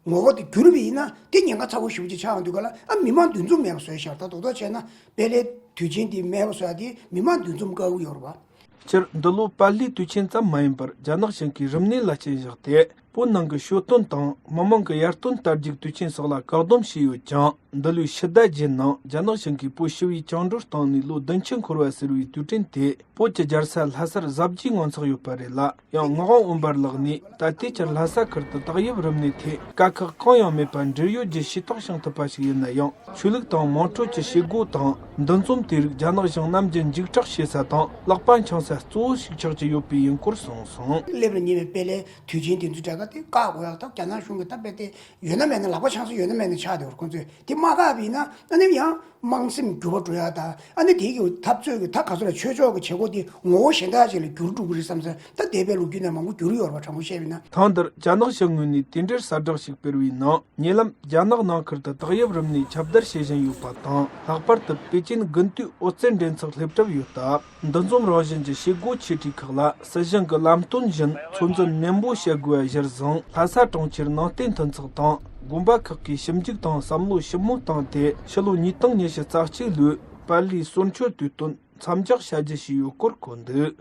ངོ་བོ་དེ་འགྱུར་བ་ཡིན་ན་དེ་ཉེན་ཁ་ཚ་བོ་ཞེ་པོ་ཅིག་ཆགས་ཡོང་དུས་ག་ལ་ཨ་མི་མང་འདུ་འཛོམས་མེད་པ་བཟོས་ཤག་ད་རྡོག་རྡོག་བྱས་ན་དཔལ་ལྷའི་དུས་ཆེན་དེ་མེད་པ་བཟོ་ཡ་དེ་མི་མང་འདུ་འཛོམས་དཀའ་བོ་ཡོད་རེད་པ། སྤྱིར་འདི་ལོ་དཔལ་ལྷའི་དུས་ཆེན་ཙམ་མ་ཡིན་པར་རྒྱ་ནག་གཞུང་གིས་རིམས་ནད་ལ་རྐྱེན་བཞག་སྟེ་བོད་ནང་གི་ཞོ་སྟོན་དང་མི་མང་གི་ཡར་སྟོན་རྟ་རྒྱུག་དུས་ཆེན་སོགས་ལ་བཀག་སྡོམ་བྱས་ཡོད་ཀྱང་། འདི་ལོའི་ཕྱི་ཟླ་བརྒྱད་ནང་རྒྱ་ནག་གཞུང་གིས་བོད་ཞི་བའི་བཅིངས་འགྲོལ་བཏང་ནས་ལོ་བདུན་ཅུ་འཁོར་བ་ཟེར་བའི་དུས་དྲན་དེ། བོད་ཀྱི་རྒྱལ་ས་ལྷ་སར་གཟབ་རྒྱས་ངང་འཚོགས་ཡོད་པ་རེད་ལ། ཡང་ངག་དབང་འོད་འབར་ལགས་ནས་ད་ལྟའི་ཆར་ལྷ་ས་ཁུལ་དུ་ཏོག་དབྱིབས་རིམས་ནད་ཐད་དཀའ་ཁག་གང་ཡང་མེད་པ་འབྲེལ་ཡོད་བརྒྱུད་ཤེས་རྟོགས་བྱུང་ཐུབ་པ་ཞིག་ཡིན་ན་ཡང་། ཆོས་ལུགས་དང་དམངས་ཁྲོད་ཀྱི་བྱེད་སྒོ་དང་འདུ་འཛོམས་དེ་རིགས་རྒྱ་ནག་གཞུང་ནམ་རྒྱུན་འཇིགས་སྐྲག་བྱེད་ས་དང་ལག་པ་འཆང་ས་གཙོ་བོ་ཞིག་ཆགས་ཀྱི་ཡོད་པའི་ཡིན་སྐོར་གསུངས་སོང་། སླེབས་ལ་ཉེ་བའི་དཔལ་ལྷའི་དུས་ཆེན་དེ་ཚོའི་གྲས་ཀ་དེ་བཀག་དགོས་ཡག་ད་རྒྱ་ནག་གཞུང་གིས་ད་དཔེ་དེ་ཡོད་ན་མེད་ན་ལག་པ་འཆང་ས་ཡོད་ན་མེད་ན་ཆགས་བསྡད་ཡོད་རེད་ཁོང་ཚོས། དེ་མ་བཀག་པ་ཡིན་ན་ཨ་ནི་ཡང་། དམངས་སེམས་འགྱུར་བ་འགྲོ་ཡ་དང་ཨ་ནི་དེའི་གི་འཐབ་རྩོད་ཀྱི་ད་ག་ཚོད་ལ་ཆོས་ཕྱོགས་ཀྱི་བྱེད་སྒོ་དེ་ངོ་བོ་གཞན་དག་ཅིག་ལ་འགྱུར་འགྲོ་གི་རེད་བསམ་ཚེ་ད་འདས་པའི་ལོ་རྒྱུས་ནས་མང་པོ་འགྱུར་ཡོད་རེད་པ། དྲང་པོ་བཤད་པ་ཡིན་ན། ཐེངས་འདིར་རྒྱ་ནག་གཞུང་ངོས་ནས་དེ་འབྲེལ་གསལ་བསྒྲགས་ཤིག་སྤེལ་བའི་ནང་། ཉེ་ལམ་རྒྱ་ནག་ནང་ཁུལ་དུ་ཏོག་དབྱིབས་རིམས་ནད་ཁྱབ་གདལ་བྱེད་བཞིན་ཡོད་པ་དང་། ལྷག་པར་དུ་པེ་ཅིན་དགུན་དུས་ཨོ་རྩེད་འགྲན་ཚོགས་སླེབས་གྲབས་ཡོད་སྟབས། འདུ་འཛོམས་རང་བཞིན་གྱི་བྱེད་སྒོ་ཆེ་གྲས་ཁག་ལ་སྲིད་གཞུང་གི་ལམ་སྟོན་བཞིན་ཚོད་འཛིན་ནན་པོ་བྱེད་དགོས་པ་གཞིར་བཟུང་། ལྷ་ས་གྲོང་ཁྱེར་ནང་བསྟན་མཐུན་ཚོགས་དང་། དགོན་པ་ཁག་གིས་ཞིབ་འཇུག་དང་བསམ་བློ་ཞིབ་མོ་བཏང་སྟེ། ཕྱི་ལོ་ཉིས་སྟོང་ཉི་ཤུ་རྩ་གཅིག་ལོའི་དཔལ་ལྷའི་གསོལ་མཆོད་དུས་སྟོན་མཚམས་འཇོག་བྱ་རྒྱུ་ཞིག་ཡོད་སྐོར་འཁོད་འདུག་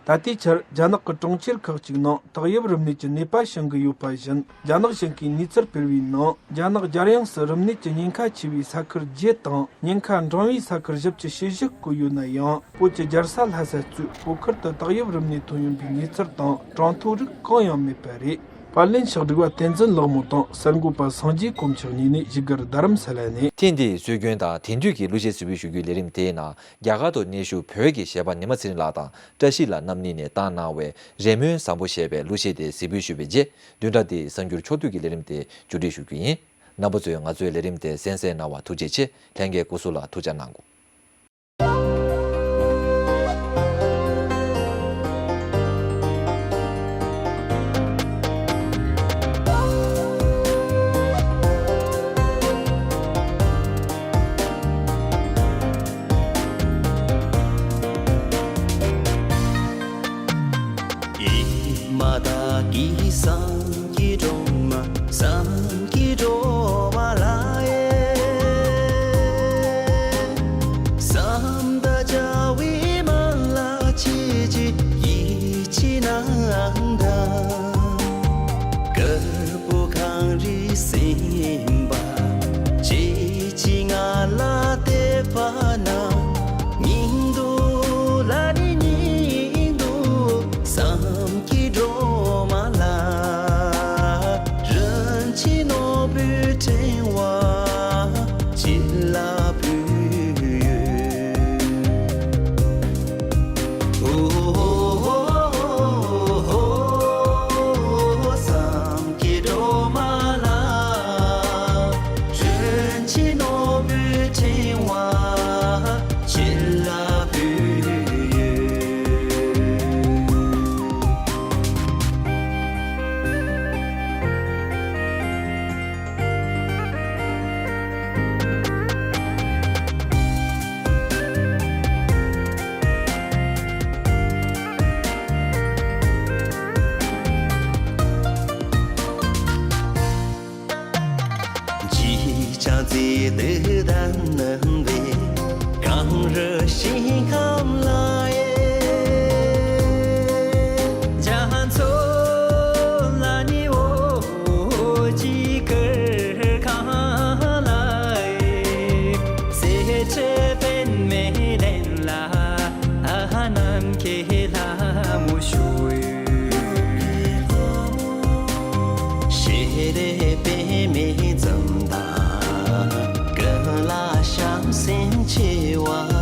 ད་ལྟའི་ཆར་རྒྱ་ནག་གི་གྲོང་ཁྱེར་ཁག་ཅིག་ནང་ཏོག་དབྱིབས་རིམས་ནད་ཀྱི་ནད་པ་བྱུང་གི་ཡོད་པ་བཞིན། རྒྱ་ནག་གཞུང་གིས་གནས་ཚུལ་སྤེལ་བའི་ནང་། རྒྱ་ནག་རྒྱལ་ཡོངས་སུ་རིམས་ནད་ཀྱི་ཉེན་ཁ་ཆེ་བའི་ས་ཁུལ་བརྒྱད་དང་། ཉེན་ཁ་འབྲིང་བའི་ས་ཁུལ་བཞི་བཅུ་ཞེ་བཞི་བཀོད་ཡོད་ན་ཡང་། བོད་ཀྱི་རྒྱལ་ས་ལྷ་ས་གཙོས་བོད་ཁུལ་དུ་ཏོག་དབྱིབས་རིམས་ནད་ཐོན་ཡོང་པའི་གནས་ཚུལ་དང་གྲངས་ཐོ་རིགས་གང་ཡང་མེད་པ་རེད། པར་ལེན་ཕྱག་བསྒྲིགས་པ་བསྟན་འཛིན་ལགས་མོ་དང་གསར་འགོད་པ་སངས་རྒྱས་དཀོན་མཆོག་གཉིས་ནས་བཞུགས་སྒར་རྡ་རམ་ས་ལ་ནས། ཐེངས་འདིའི་སྲོལ་རྒྱུན་དང་དེང་དུས་ཀྱི་གླུ་གཞས་ཟུར་བུས་ཞུ་རྒྱུའི་ལས་རིམ་དེའི་ནང་རྒྱ་གར་དུ་གནས་བཞུགས་བོད་ཀྱི་གཞས་པ་ཉི་མ་ཚེ་རིང་ལགས་དང་བཀྲ་ཤིས་ལགས་རྣམ་གཉིས་ནས་བཏང་གནང་བའི་རེ་སྨོན་བཟང་པོ་ཞེས་པའི་གླུ་གཞས་དེ་ཟུར་བུས་ཞུས་པའི་རྗེས། བདུན་ཕྲག་འདིའི་གསར་འགྱུར་ཕྱོགས་བསྡུས་ཀྱི་ལས་རིམ་དེ་མཇུག་སྒྲིལ་ཞུ་རྒྱུ་ཡིན། རྣམ་པ་ཚོས་ང་ཚོའི་ལས་རིམ་དེ་གསན་གཟིགས་གནང་བར་ཐུགས་རྗེ་ཆེ། ལྷན་རྒྱས་སྐུ་གཟུགས་ལ་ཐུགས་ཅག་གནང་དགོས། ཨེ་མ་བདག་གི་སེམས་ཀྱི་སྒྲོལ་མ། སེམས་ཀྱི་སྒྲོལ་མ་ལགས་ཨེ། སེམས་དང་བཅས་པའི་སྨོན་ལམ་ཁྱེད་ཀྱི་ཡིད་ཀྱི་ནང་དུ། དཀར་པོ་གངས་རི་སེམས་དཔའ་ཁྱེད་ཀྱིས་ང་ལ་དད་པ་གནང་། སྙིང་སྡུག་ལ་ནི་སྙིང་སྡུག་སེམས་ཀྱི་སྒྲོལ་མ་ལགས། རིན་ཆེན་ནོར་བུའི་ཕྲེང་བ་ཁྱེད་ལ་ཕུལ་ཡོད། ཨོ་ཧོ་ཧོ་ཧོ་ཧོ་སེམས་ཀྱི་སྒྲོལ་མ་ལགས། རིན་ཆེན་ནོར་བུའི་ཕྲེང་བ་ཁྱེད་ལ་ཕུལ་ཡོད། གཅིག་ཀྱང་བརྩེ་དུ་ལྡན་པའི་གངས་རི་ཞིང་ཁམས་ལ་ཨེ། རྒྱ་མཚོ་ལ་ནི་འོད་ཀྱི་གུར་ཁང་ལ་ཨེ། གསེར་ཁྲི་པདྨའི་གདན་ལ་ནམ་མཁའི་ལྷ་མོ་བཞུགས། ཤེས་རིག་པདྨའི་འཛུམ་མདངས་ཀུན་ལ་བྱམས་སེམས་ཆེ་བ་